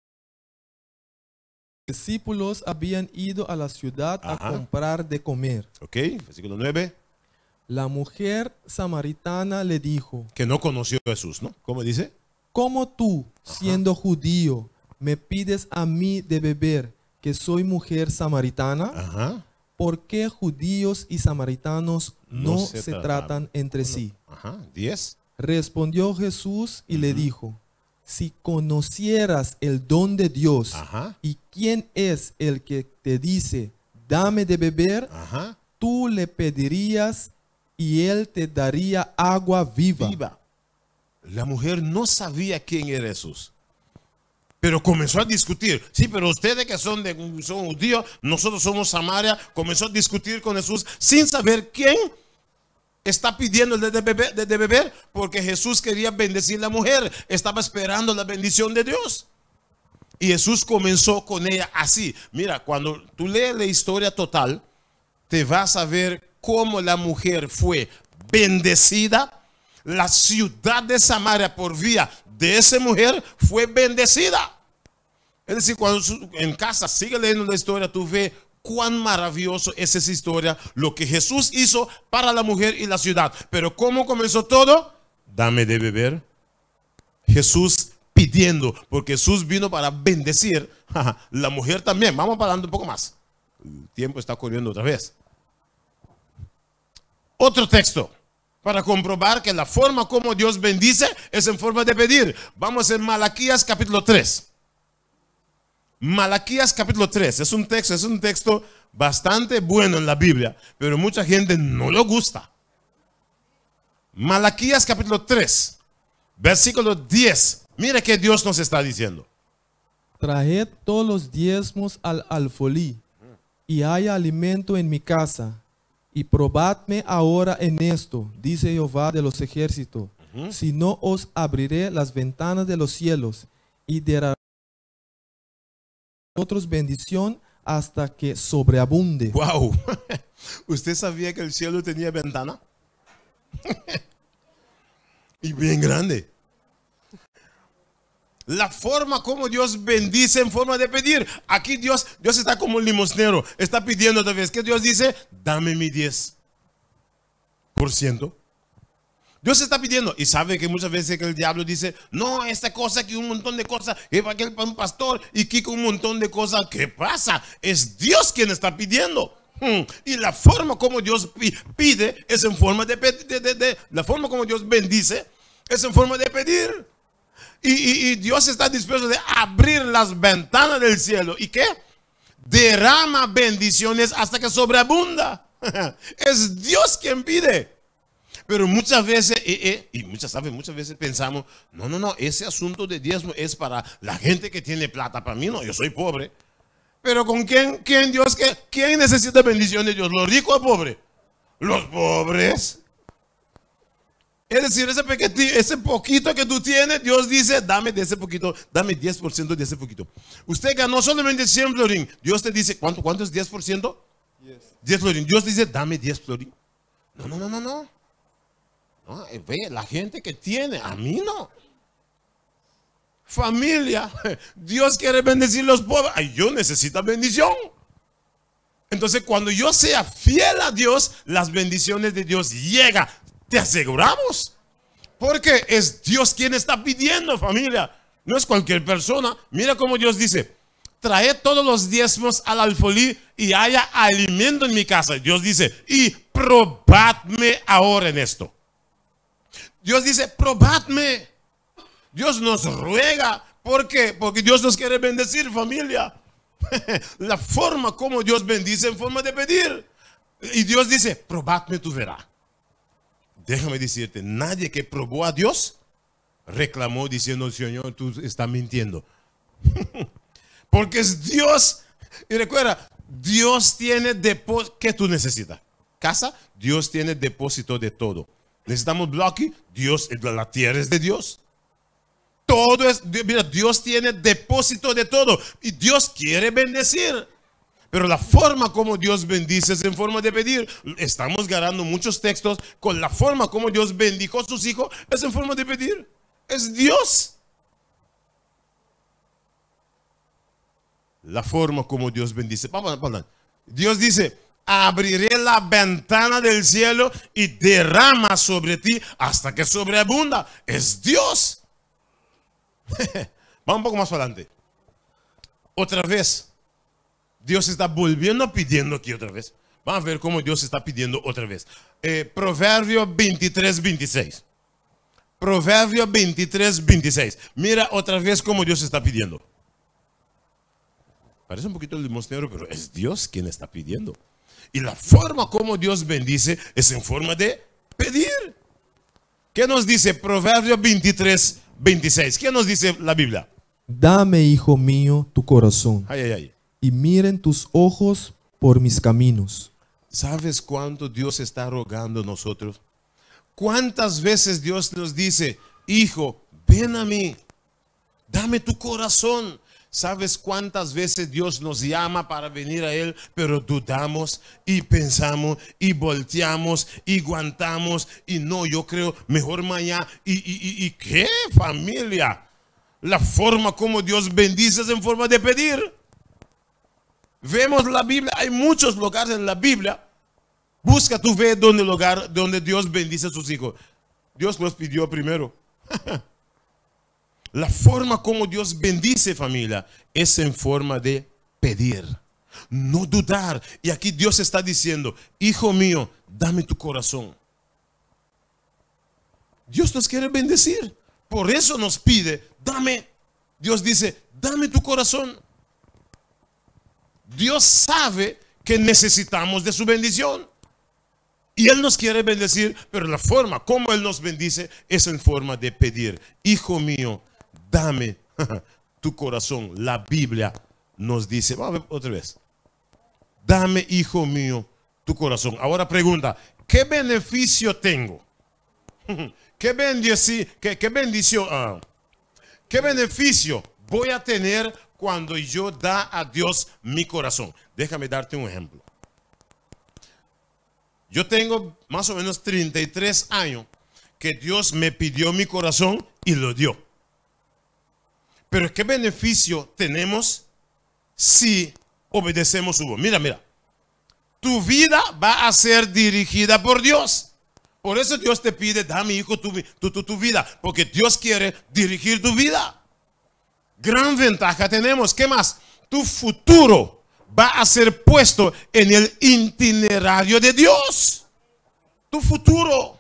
Los discípulos habían ido a la ciudad a comprar de comer.
Ok, versículo 9.
La mujer samaritana le dijo,
que no conoció a Jesús, ¿no? ¿Cómo dice?
¿Cómo tú, siendo judío, me pides a mí de beber, que soy mujer samaritana? ¿Por qué judíos y samaritanos no
No se
se
tratan.
tratan entre sí?
10.
Respondió Jesús y le dijo, si conocieras el don de Dios y quién es el que te dice, dame de beber, tú le pedirías y él te daría agua viva.
Viva. La mujer no sabía quién era Jesús, pero comenzó a discutir. Sí, pero ustedes que son judíos, nosotros somos Samaria. Comenzó a discutir con Jesús sin saber quién está pidiendo de beber, porque Jesús quería bendecir a la mujer. Estaba esperando la bendición de Dios. Y Jesús comenzó con ella así. Mira, cuando tú lees la historia total, te vas a ver cómo la mujer fue bendecida. La ciudad de Samaria por vía de esa mujer fue bendecida. Es decir, cuando en casa sigue leyendo la historia, tú ves cuán maravilloso es esa historia, lo que Jesús hizo para la mujer y la ciudad. Pero ¿cómo comenzó todo? Dame de beber. Jesús pidiendo, porque Jesús vino para bendecir la mujer también. Vamos parando un poco más. El tiempo está corriendo otra vez. Otro texto para comprobar que la forma como Dios bendice es en forma de pedir. Vamos en Malaquías capítulo 3. Malaquías capítulo 3 es un texto, es un texto bastante bueno en la Biblia, pero mucha gente no lo gusta. Malaquías capítulo 3, versículo 10. Mira que Dios nos está diciendo.
Traed todos los diezmos al alfolí, y haya alimento en mi casa. Y probadme ahora en esto, dice Jehová de los ejércitos, si no os abriré las ventanas de los cielos y daré vosotros bendición hasta que sobreabunde.
Wow. ¿Usted sabía que el cielo tenía ventana? Y bien grande. La forma como Dios bendice en forma de pedir. Aquí Dios está como un limosnero. Está pidiendo otra vez. Que Dios dice: "Dame mi 10%". Dios está pidiendo. Y sabe que muchas veces que el diablo dice: "No, esta cosa, que un montón de cosas, que va aquel un pastor y que un montón de cosas". ¿Qué pasa? Es Dios quien está pidiendo. Y la forma como Dios pide es en forma de, la forma como Dios bendice es en forma de pedir. Y Dios está dispuesto de abrir las ventanas del cielo. ¿Y qué? Derrama bendiciones hasta que sobreabunda. Es Dios quien pide. Pero muchas veces, y muchas, ¿saben? Muchas veces pensamos: "No, no, no, ese asunto de diezmo es para la gente que tiene plata, para mí no, yo soy pobre". Pero ¿con quién, quién Dios, quién necesita bendición de Dios? ¿Los ricos o pobres? Los pobres. Es decir, ese poquito que tú tienes, Dios dice: "Dame de ese poquito, dame 10% de ese poquito". Usted ganó solamente 100 florín. Dios te dice: ¿cuánto es 10%? 10. 10 florín. Dios dice: "Dame 10 florín". No, no, no, no, no. No, ve, la gente que tiene, a mí no. Familia, Dios quiere bendecir a los pobres. Ay, yo necesito bendición. Entonces, cuando yo sea fiel a Dios, las bendiciones de Dios llegan. Te aseguramos. Porque es Dios quien está pidiendo, familia. No es cualquier persona. Mira cómo Dios dice: "Trae todos los diezmos al alfolí y haya alimento en mi casa". Dios dice: "Y probadme ahora en esto". Dios dice: "Probadme". Dios nos ruega. ¿Por qué? Porque Dios nos quiere bendecir, familia. La forma como Dios bendice en forma de pedir. Y Dios dice: "Probadme, tú verás". Déjame decirte, nadie que probó a Dios reclamó diciendo: "Señor, tú estás mintiendo". Porque es Dios. Y recuerda, Dios tiene depósito. ¿Qué tú necesitas? Casa, Dios tiene depósito de todo. Necesitamos bloque, Dios, la tierra es de Dios. Todo es, mira, Dios tiene depósito de todo y Dios quiere bendecir. Pero la forma como Dios bendice es en forma de pedir. Estamos ganando muchos textos con la forma como Dios bendijo a sus hijos, es en forma de pedir. Es Dios. La forma como Dios bendice. Vamos, vamos. Dios dice: "Abriré la ventana del cielo y derrama sobre ti hasta que sobreabunda". Es Dios. Vamos un poco más adelante. Otra vez. Dios está volviendo pidiendo aquí otra vez. Vamos a ver cómo Dios está pidiendo otra vez. Proverbio 23, 26. Proverbio 23, 26. Mira otra vez cómo Dios está pidiendo. Parece un poquito limosnero, pero es Dios quien está pidiendo. Y la forma como Dios bendice es en forma de pedir. ¿Qué nos dice Proverbio 23, 26? ¿Qué nos dice la Biblia?
Dame, hijo mío, tu corazón.
Ay, ay, ay.
Y miren tus ojos por mis caminos.
¿Sabes cuánto Dios está rogando a nosotros? ¿Cuántas veces Dios nos dice: "Hijo, ven a mí, dame tu corazón"? ¿Sabes cuántas veces Dios nos llama para venir a Él, pero dudamos y pensamos y volteamos y aguantamos y no, yo creo mejor mañana? ¿Y qué, familia? La forma como Dios bendice es en forma de pedir. Vemos la Biblia, hay muchos lugares en la Biblia. Busca tú ve donde lugar donde Dios bendice a sus hijos. Dios los pidió primero. La forma como Dios bendice, familia, es en forma de pedir. No dudar. Y aquí Dios está diciendo: "Hijo mío, dame tu corazón". Dios nos quiere bendecir. Por eso nos pide: "Dame". Dios dice: "Dame tu corazón". Dios sabe que necesitamos de su bendición. Y Él nos quiere bendecir, pero la forma como Él nos bendice es en forma de pedir. Hijo mío, dame tu corazón. La Biblia nos dice, vamos a ver otra vez. Dame, hijo mío, tu corazón. Ahora pregunta, ¿qué beneficio tengo? ¿Qué, qué, bendición, ah, qué beneficio voy a tener cuando yo da a Dios mi corazón? Déjame darte un ejemplo. Yo tengo más o menos 33 años que Dios me pidió mi corazón y lo dio. Pero ¿qué beneficio tenemos si obedecemos su voz? Mira, mira. Tu vida va a ser dirigida por Dios. Por eso Dios te pide, dame hijo tu, tu, tu, vida, porque Dios quiere dirigir tu vida. Gran ventaja tenemos. ¿Qué más? Tu futuro va a ser puesto en el itinerario de Dios. Tu futuro,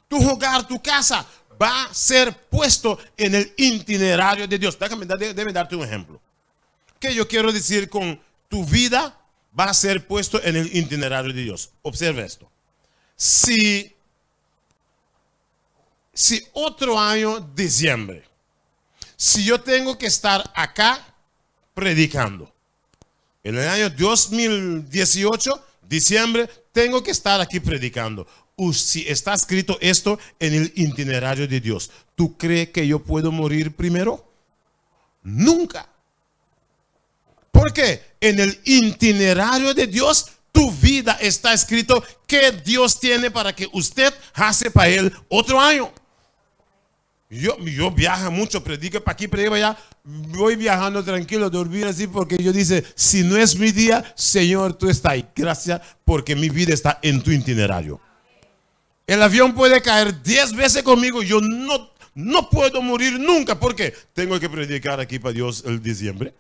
tu hogar, tu casa va a ser puesto en el itinerario de Dios. Déjame, déjame darte un ejemplo. ¿Qué yo quiero decir con tu vida va a ser puesto en el itinerario de Dios? Observa esto. Si, si otro año, diciembre, si yo tengo que estar acá predicando, en el año 2018, diciembre, tengo que estar aquí predicando. Si está escrito esto en el itinerario de Dios, ¿tú crees que yo puedo morir primero? Nunca. Porque en el itinerario de Dios, tu vida está escrito que Dios tiene para que usted hace para él otro año. Yo, yo viajo mucho, predico para aquí, predico allá. Voy viajando tranquilo, dormir así, porque yo dice, si no es mi día, Señor, tú estás ahí. Gracias, porque mi vida está en tu itinerario. El avión puede caer 10 veces conmigo, yo no, no puedo morir nunca, porque tengo que predicar aquí para Dios el diciembre.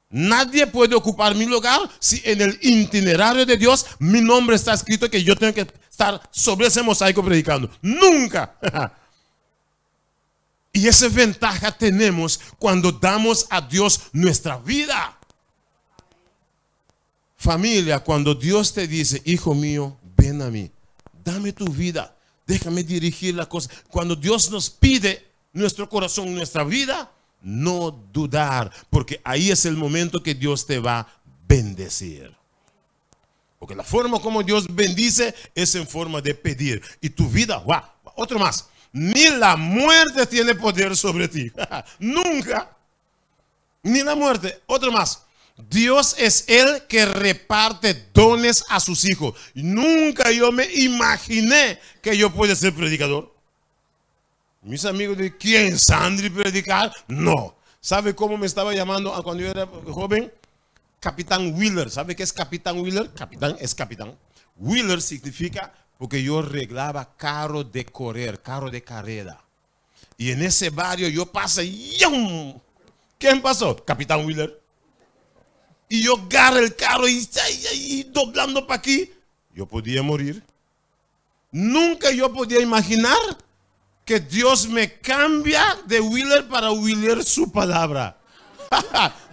Nadie puede ocupar mi lugar si en el itinerario de Dios mi nombre está escrito que yo tengo que estar sobre ese mosaico predicando. Nunca. Y esa ventaja tenemos cuando damos a Dios nuestra vida. Familia, cuando Dios te dice, hijo mío, ven a mí, dame tu vida, déjame dirigir la cosa. Cuando Dios nos pide nuestro corazón, nuestra vida, no dudar, porque ahí es el momento que Dios te va a bendecir. Porque la forma como Dios bendice es en forma de pedir. Y tu vida, wow, otro más. Ni la muerte tiene poder sobre ti. Nunca. Ni la muerte. Otro más. Dios es el que reparte dones a sus hijos. Nunca yo me imaginé que yo pueda ser predicador. Mis amigos de ¿quién? ¿Sandri predicar? No. ¿Sabe cómo me estaba llamando cuando yo era joven? Capitán Wheeler. ¿Sabe qué es Capitán Wheeler? Capitán es capitán. Wheeler significa porque yo arreglaba carro de correr, carro de carrera. Y en ese barrio yo pasé, ¡yum! ¿Quién pasó? Capitán Wheeler. Y yo agarro el carro y, y, y doblando para aquí. Yo podía morir. Nunca yo podía imaginar que Dios me cambia de Wheeler para Wheeler su palabra.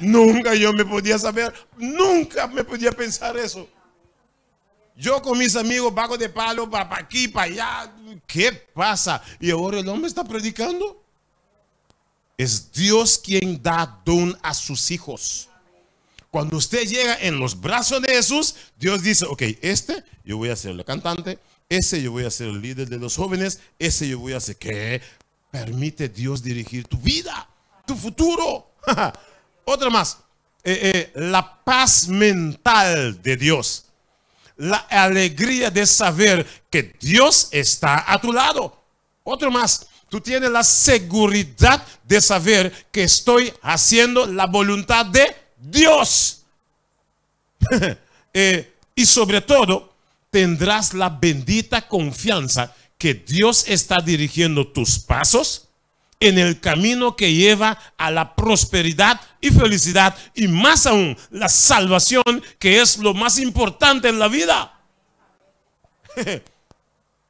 Nunca yo me podía saber, nunca me podía pensar eso. Yo con mis amigos vago de palo para aquí, para allá. ¿Qué pasa? Y ahora el hombre está predicando. Es Dios quien da don a sus hijos. Cuando usted llega en los brazos de Jesús, Dios dice, ok, este yo voy a ser el cantante, ese yo voy a ser el líder de los jóvenes, ese yo voy a hacer que permite Dios dirigir tu vida, tu futuro. Otra más, la paz mental de Dios, la alegría de saber que Dios está a tu lado. Otro más, tú tienes la seguridad de saber que estoy haciendo la voluntad de Dios. Y sobre todo, tendrás la bendita confianza que Dios está dirigiendo tus pasos en el camino que lleva a la prosperidad y felicidad y más aún la salvación, que es lo más importante en la vida.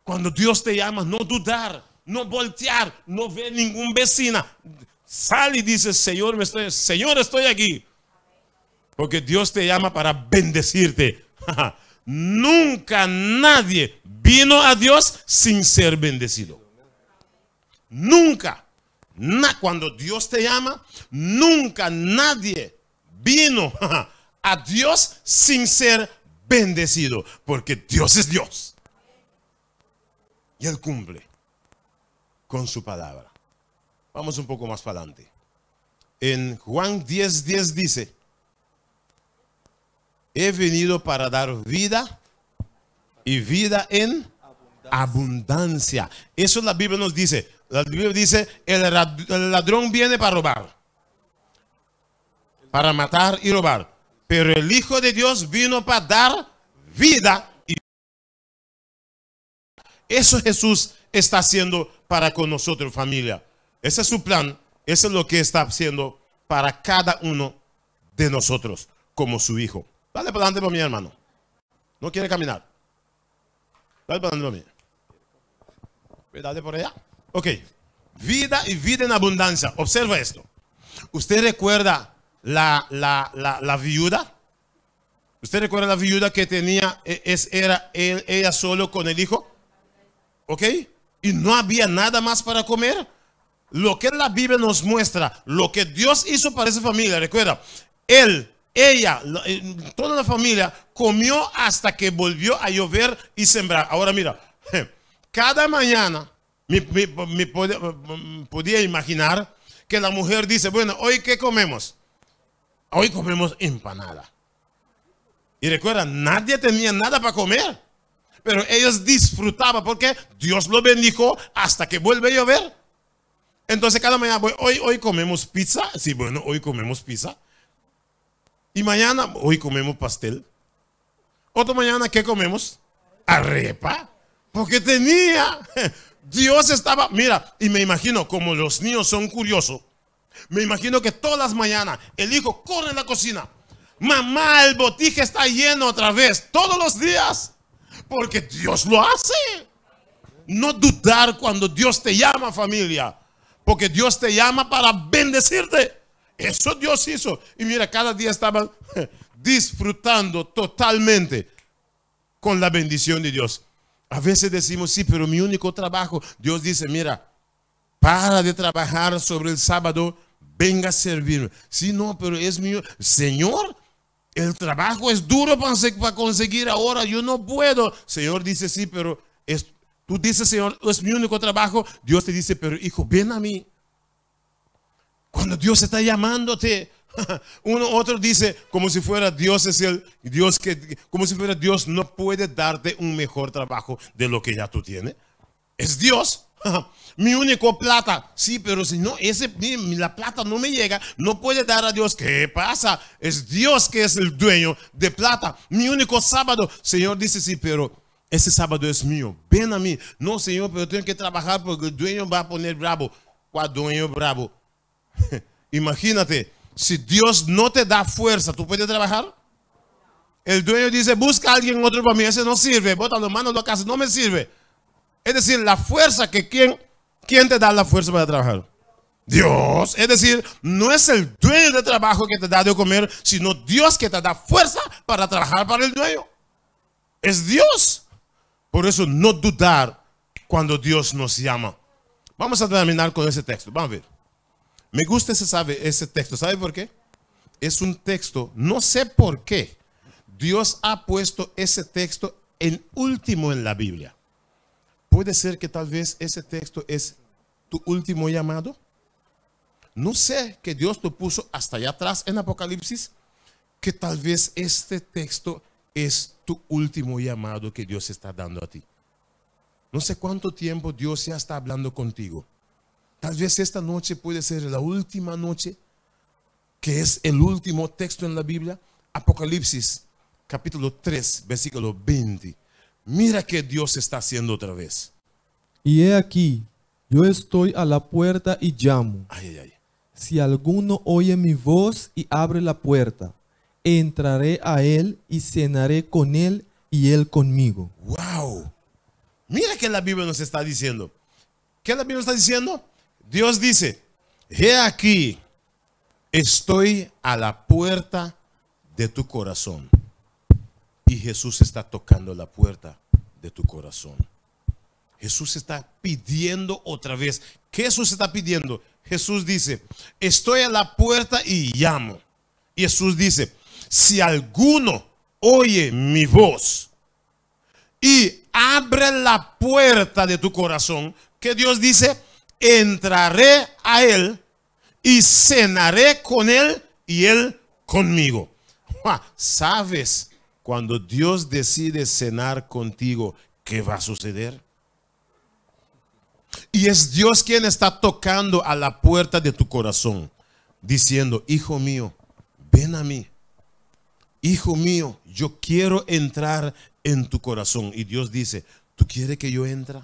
Cuando Dios te llama, no dudar, no voltear, no ver ningún vecina. Sal y dice, Señor, me estoy, Señor, estoy aquí. Porque Dios te llama para bendecirte. Nunca nadie vino a Dios sin ser bendecido. Nunca. Cuando Dios te llama, nunca nadie vino a Dios sin ser bendecido. Porque Dios es Dios. Y Él cumple con su palabra. Vamos un poco más para adelante. En Juan 10:10 10 dice, he venido para dar vida y vida en abundancia. Eso la Biblia nos dice. La Biblia dice, el ladrón viene para robar, para matar y robar. Pero el Hijo de Dios vino para dar vida. Y eso Jesús está haciendo para con nosotros, familia. Ese es su plan. Eso es lo que está haciendo para cada uno de nosotros como su hijo. Dale para adelante para mi hermano. No quiere caminar. Dale para adelante para mí. Dale por allá. Ok. Vida y vida en abundancia. Observa esto. ¿Usted recuerda la viuda? ¿Usted recuerda la viuda que tenía, era ella solo con el hijo? ¿Ok? Y no había nada más para comer. Lo que la Biblia nos muestra, lo que Dios hizo para esa familia, recuerda, él, ella, toda la familia comió hasta que volvió a llover y sembrar. Ahora mira, cada mañana me podía imaginar que la mujer dice, bueno, ¿hoy qué comemos? Hoy comemos empanada. Y recuerda, nadie tenía nada para comer. Pero ellos disfrutaban porque Dios lo bendijo hasta que vuelve a llover. Entonces cada mañana, hoy comemos pizza. Sí, bueno, hoy comemos pizza. Y mañana, hoy comemos pastel. Otra mañana, ¿qué comemos? Arepa. Porque tenía. Dios estaba, mira, y me imagino como los niños son curiosos. Me imagino que todas las mañanas el hijo corre en la cocina. Mamá, el botije está lleno otra vez. Todos los días. Porque Dios lo hace. No dudar cuando Dios te llama, familia. Porque Dios te llama para bendecirte. Eso Dios hizo. Y mira, cada día estaban disfrutando totalmente con la bendición de Dios. A veces decimos, sí, pero mi único trabajo. Dios dice, mira, para de trabajar sobre el sábado, venga a servirme. Sí, no, pero es mío. Señor, el trabajo es duro para conseguir ahora, yo no puedo. Señor dice, sí, pero es, tú dices, Señor, es mi único trabajo. Dios te dice, pero hijo, ven a mí. Cuando Dios está llamándote, uno otro dice, como si fuera Dios es el Dios que, como si fuera Dios no puede darte un mejor trabajo de lo que ya tú tienes. Es Dios. Mi único plata. Sí, pero si no, la plata no me llega, no puede dar a Dios. ¿Qué pasa? Es Dios que es el dueño de plata. Mi único sábado. Señor dice, sí, pero ese sábado es mío. Ven a mí. No, Señor, pero tengo que trabajar porque el dueño va a poner bravo. ¿Cuál dueño bravo? Imagínate, si Dios no te da fuerza, ¿tú puedes trabajar? El dueño dice, busca a alguien otro para mí, ese no sirve, bótalo, mándalo a casa, no me sirve. Es decir, la fuerza que ¿quién te da la fuerza para trabajar? Dios. Es decir, no es el dueño de trabajo que te da de comer, sino Dios que te da fuerza para trabajar para el dueño. Es Dios. Por eso no dudar cuando Dios nos llama. Vamos a terminar con ese texto. Vamos a ver. Me gusta ese texto. ¿Sabe por qué? Es un texto, no sé por qué, Dios ha puesto ese texto en último en la Biblia. Puede ser que tal vez ese texto es tu último llamado. No sé que Dios lo puso hasta allá atrás en Apocalipsis, que tal vez este texto es tu último llamado que Dios está dando a ti. No sé cuánto tiempo Dios ya está hablando contigo. Tal vez esta noche puede ser la última noche, que es el último texto en la Biblia. Apocalipsis, capítulo 3, versículo 20. Mira que Dios está haciendo otra vez.
Y he aquí, yo estoy a la puerta y llamo.
Ay, ay, ay.
Si alguno oye mi voz y abre la puerta, entraré a él y cenaré con él y él conmigo.
¡Wow! Mira que la Biblia nos está diciendo. ¿Qué la Biblia nos está diciendo? Dios dice, he aquí, estoy a la puerta de tu corazón. Y Jesús está tocando la puerta de tu corazón. Jesús está pidiendo otra vez. ¿Qué Jesús está pidiendo? Jesús dice, estoy a la puerta y llamo. Y Jesús dice, si alguno oye mi voz y abre la puerta de tu corazón, que Dios dice, entraré a él y cenaré con él y él conmigo. ¿Sabes? Cuando Dios decide cenar contigo, ¿qué va a suceder? Y es Dios quien está tocando a la puerta de tu corazón, diciendo, hijo mío, ven a mí. Hijo mío, yo quiero entrar en tu corazón. Y Dios dice, ¿tú quieres que yo entre?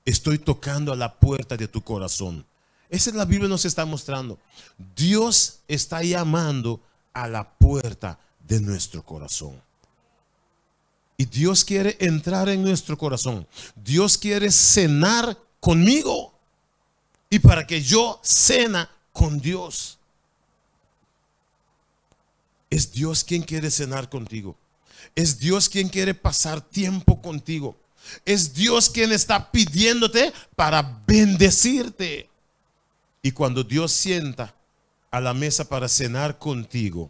Estoy tocando a la puerta de tu corazón. Esa es la Biblia nos está mostrando. Dios está llamando a la puerta de nuestro corazón. Y Dios quiere entrar en nuestro corazón. Dios quiere cenar conmigo. Y para que yo cena con Dios. Es Dios quien quiere cenar contigo. Es Dios quien quiere pasar tiempo contigo. Es Dios quien está pidiéndote para bendecirte. Y cuando Dios sienta a la mesa para cenar contigo,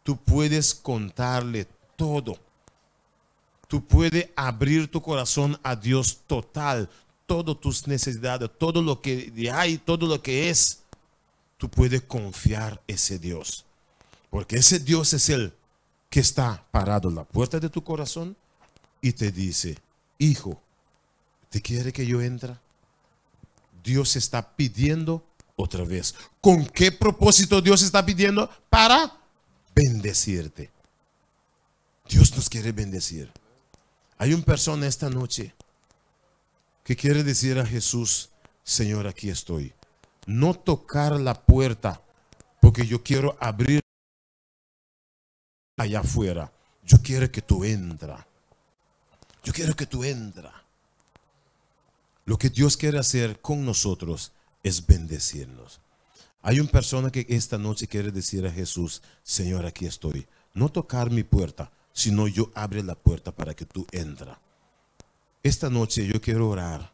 tú puedes contarle todo. Tú puedes abrir tu corazón a Dios total, todas tus necesidades, todo lo que hay, todo lo que es. Tú puedes confiar ese Dios. Porque ese Dios es el que está parado en la puerta de tu corazón y te dice, hijo, ¿te quiere que yo entre? Dios está pidiendo otra vez. ¿Con qué propósito Dios está pidiendo? Para bendecirte. Dios nos quiere bendecir. Hay una persona esta noche que quiere decir a Jesús, Señor, aquí estoy. No tocar la puerta porque yo quiero abrir allá afuera. Yo quiero que tú entra. Yo quiero que tú entra. Lo que Dios quiere hacer con nosotros es bendecirnos. Hay una persona que esta noche quiere decir a Jesús, Señor, aquí estoy. No tocar mi puerta, sino yo abre la puerta para que tú entra. Esta noche yo quiero orar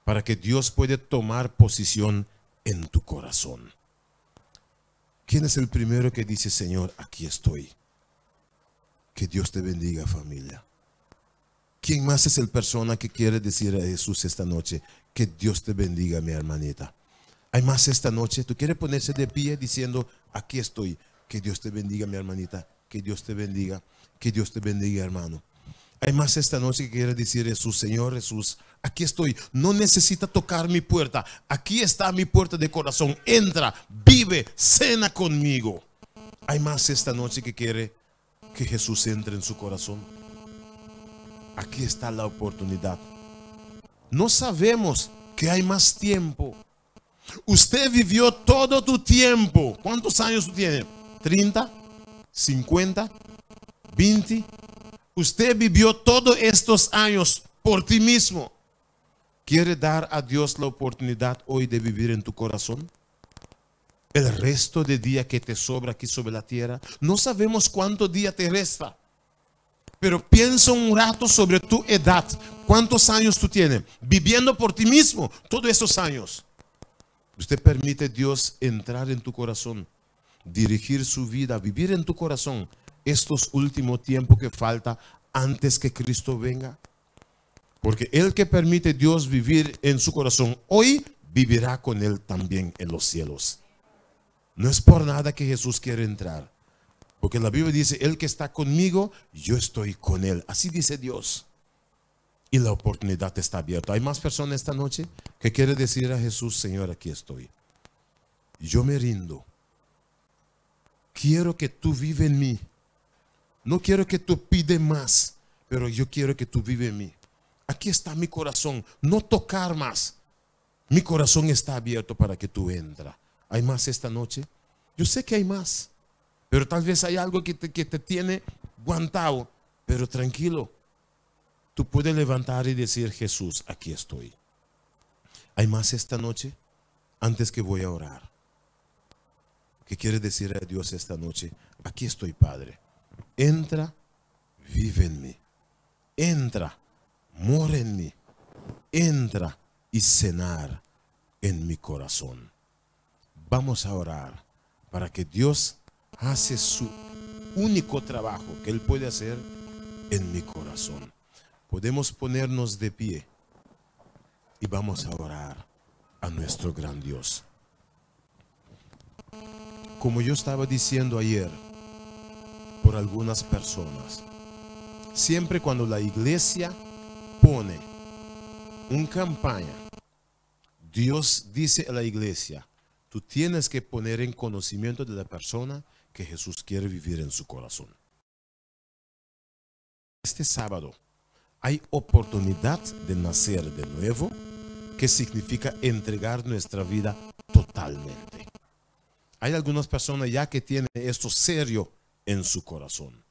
para que Dios pueda tomar posición en tu corazón. ¿Quién es el primero que dice, Señor, aquí estoy? Que Dios te bendiga, familia. ¿Quién más es el persona que quiere decir a Jesús esta noche? Que Dios te bendiga, mi hermanita. Hay más esta noche. ¿Tú quieres ponerse de pie diciendo, aquí estoy? Que Dios te bendiga, mi hermanita. Que Dios te bendiga. Que Dios te bendiga, hermano. Hay más esta noche que quiere decir Jesús, Señor Jesús, aquí estoy. No necesita tocar mi puerta. Aquí está mi puerta de corazón. Entra, vive, cena conmigo. Hay más esta noche que quiere que Jesús entre en su corazón. Aquí está la oportunidad. No sabemos que hay más tiempo. Usted vivió todo tu tiempo. ¿Cuántos años tú tienes? ¿30? ¿50? ¿20? Usted vivió todos estos años por ti mismo. ¿Quiere dar a Dios la oportunidad hoy de vivir en tu corazón? El resto de día que te sobra aquí sobre la tierra, no sabemos cuánto día te resta. Pero piensa un rato sobre tu edad. ¿Cuántos años tú tienes? Viviendo por ti mismo todos esos años. Usted permite a Dios entrar en tu corazón, dirigir su vida, vivir en tu corazón estos últimos tiempos que falta antes que Cristo venga. Porque el que permite a Dios vivir en su corazón hoy, vivirá con él también en los cielos. No es por nada que Jesús quiere entrar. Porque la Biblia dice, el que está conmigo, yo estoy con él. Así dice Dios. Y la oportunidad está abierta. Hay más personas esta noche que quiere decir a Jesús, Señor, aquí estoy. Yo me rindo. Quiero que tú vives en mí. No quiero que tú pides más, pero yo quiero que tú vives en mí. Aquí está mi corazón. No tocar más. Mi corazón está abierto para que tú entres. ¿Hay más esta noche? Yo sé que hay más. Pero tal vez hay algo que te tiene guantado. Pero tranquilo. Tú puedes levantar y decir, Jesús, aquí estoy. ¿Hay más esta noche? Antes que voy a orar. ¿Qué quiere decir a Dios esta noche? Aquí estoy, Padre. Entra, vive en mí. Entra, mora en mí. Entra y cenar en mi corazón. Vamos a orar para que Dios hace su único trabajo que Él puede hacer en mi corazón. Podemos ponernos de pie y vamos a orar a nuestro gran Dios. Como yo estaba diciendo ayer por algunas personas, siempre cuando la iglesia pone una campaña, Dios dice a la iglesia, tú tienes que poner en conocimiento de la persona que Jesús quiere vivir en su corazón. Este sábado hay oportunidad de nacer de nuevo, que significa entregar nuestra vida totalmente. Hay algunas personas ya que tienen esto serio en su corazón.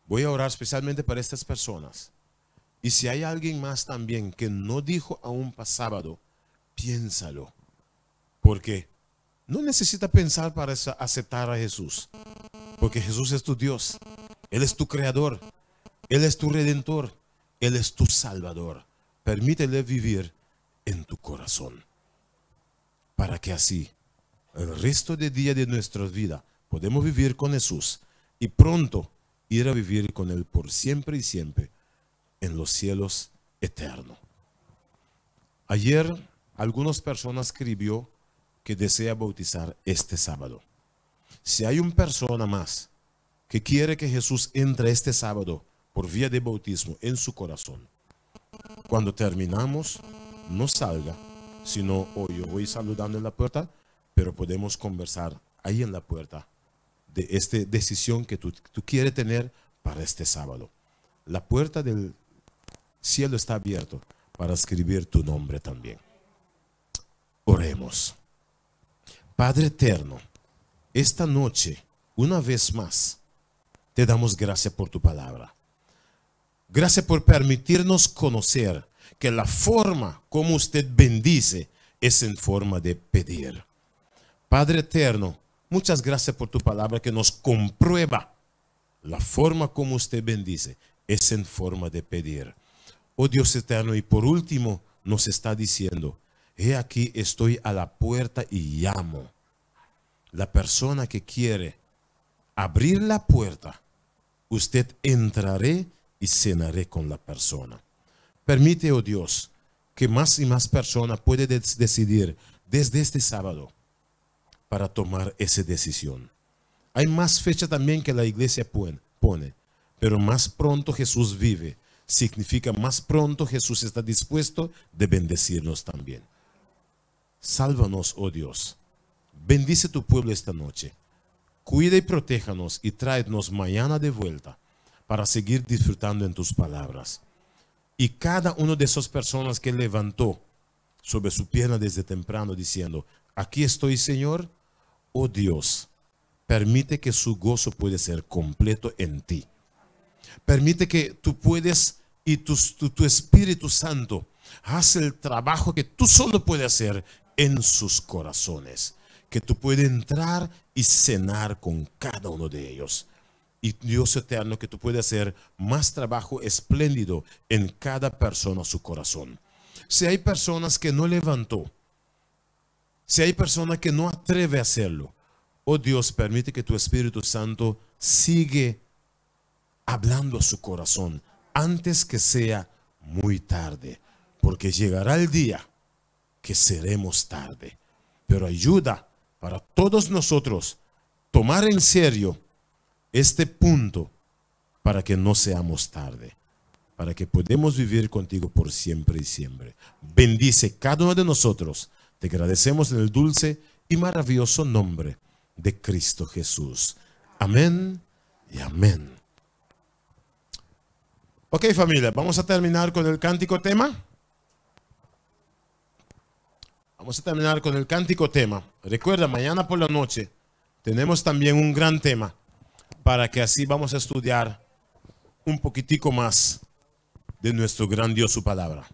Voy a orar especialmente para estas personas. Y si hay alguien más también que no dijo aún para sábado, piénsalo. Porque no necesita pensar para aceptar a Jesús. Porque Jesús es tu Dios. Él es tu creador. Él es tu redentor. Él es tu salvador. Permítele vivir en tu corazón. Para que así, el resto del día de nuestra vida, podemos vivir con Jesús y pronto ir a vivir con Él por siempre y siempre en los cielos eternos. Ayer, algunas personas escribió que desea bautizar este sábado. Si hay una persona más que quiere que Jesús entre este sábado por vía de bautismo en su corazón, cuando terminamos, no salga, sino hoy yo voy saludando en la puerta, pero podemos conversar ahí en la puerta de esta decisión que tú quieres tener para este sábado. La puerta del cielo está abierta para escribir tu nombre también. Oremos. Padre eterno, esta noche, una vez más, te damos gracias por tu palabra. Gracias por permitirnos conocer que la forma como usted bendice es en forma de pedir. Padre eterno, muchas gracias por tu palabra que nos comprueba la forma como usted bendice es en forma de pedir. Oh Dios eterno, y por último nos está diciendo, he aquí estoy a la puerta y llamo. La persona que quiere abrir la puerta, usted entraré y cenaré con la persona. Permite, oh Dios, que más y más personas puedan decidir desde este sábado para tomar esa decisión. Hay más fecha también que la iglesia pone, pero más pronto Jesús vive, significa más pronto Jesús está dispuesto de bendecirnos también. Sálvanos, oh Dios. Bendice tu pueblo esta noche. Cuida y protéjanos y tráenos mañana de vuelta para seguir disfrutando en tus palabras. Y cada una de esas personas que levantó sobre su pierna desde temprano diciendo, aquí estoy, Señor, oh Dios, permite que su gozo pueda ser completo en ti. Permite que tú puedes y tu Espíritu Santo hace el trabajo que tú solo puedes hacer en sus corazones. Que tú puedes entrar y cenar con cada uno de ellos. Y Dios eterno, que tú puedes hacer más trabajo espléndido en cada persona su corazón. Si hay personas que no levantó, si hay personas que no atreve a hacerlo, oh Dios, permite que tu Espíritu Santo sigue hablando a su corazón antes que sea muy tarde, porque llegará el día que seremos tarde. Pero ayuda para todos nosotros tomar en serio este punto para que no seamos tarde, para que podamos vivir contigo por siempre y siempre. Bendice cada uno de nosotros. Te agradecemos en el dulce y maravilloso nombre de Cristo Jesús. Amén y amén. Ok, familia, vamos a terminar con el cántico tema. Vamos a terminar con el cántico tema. Recuerda, mañana por la noche tenemos también un gran tema para que así vamos a estudiar un poquitico más de nuestro gran Dios, su palabra.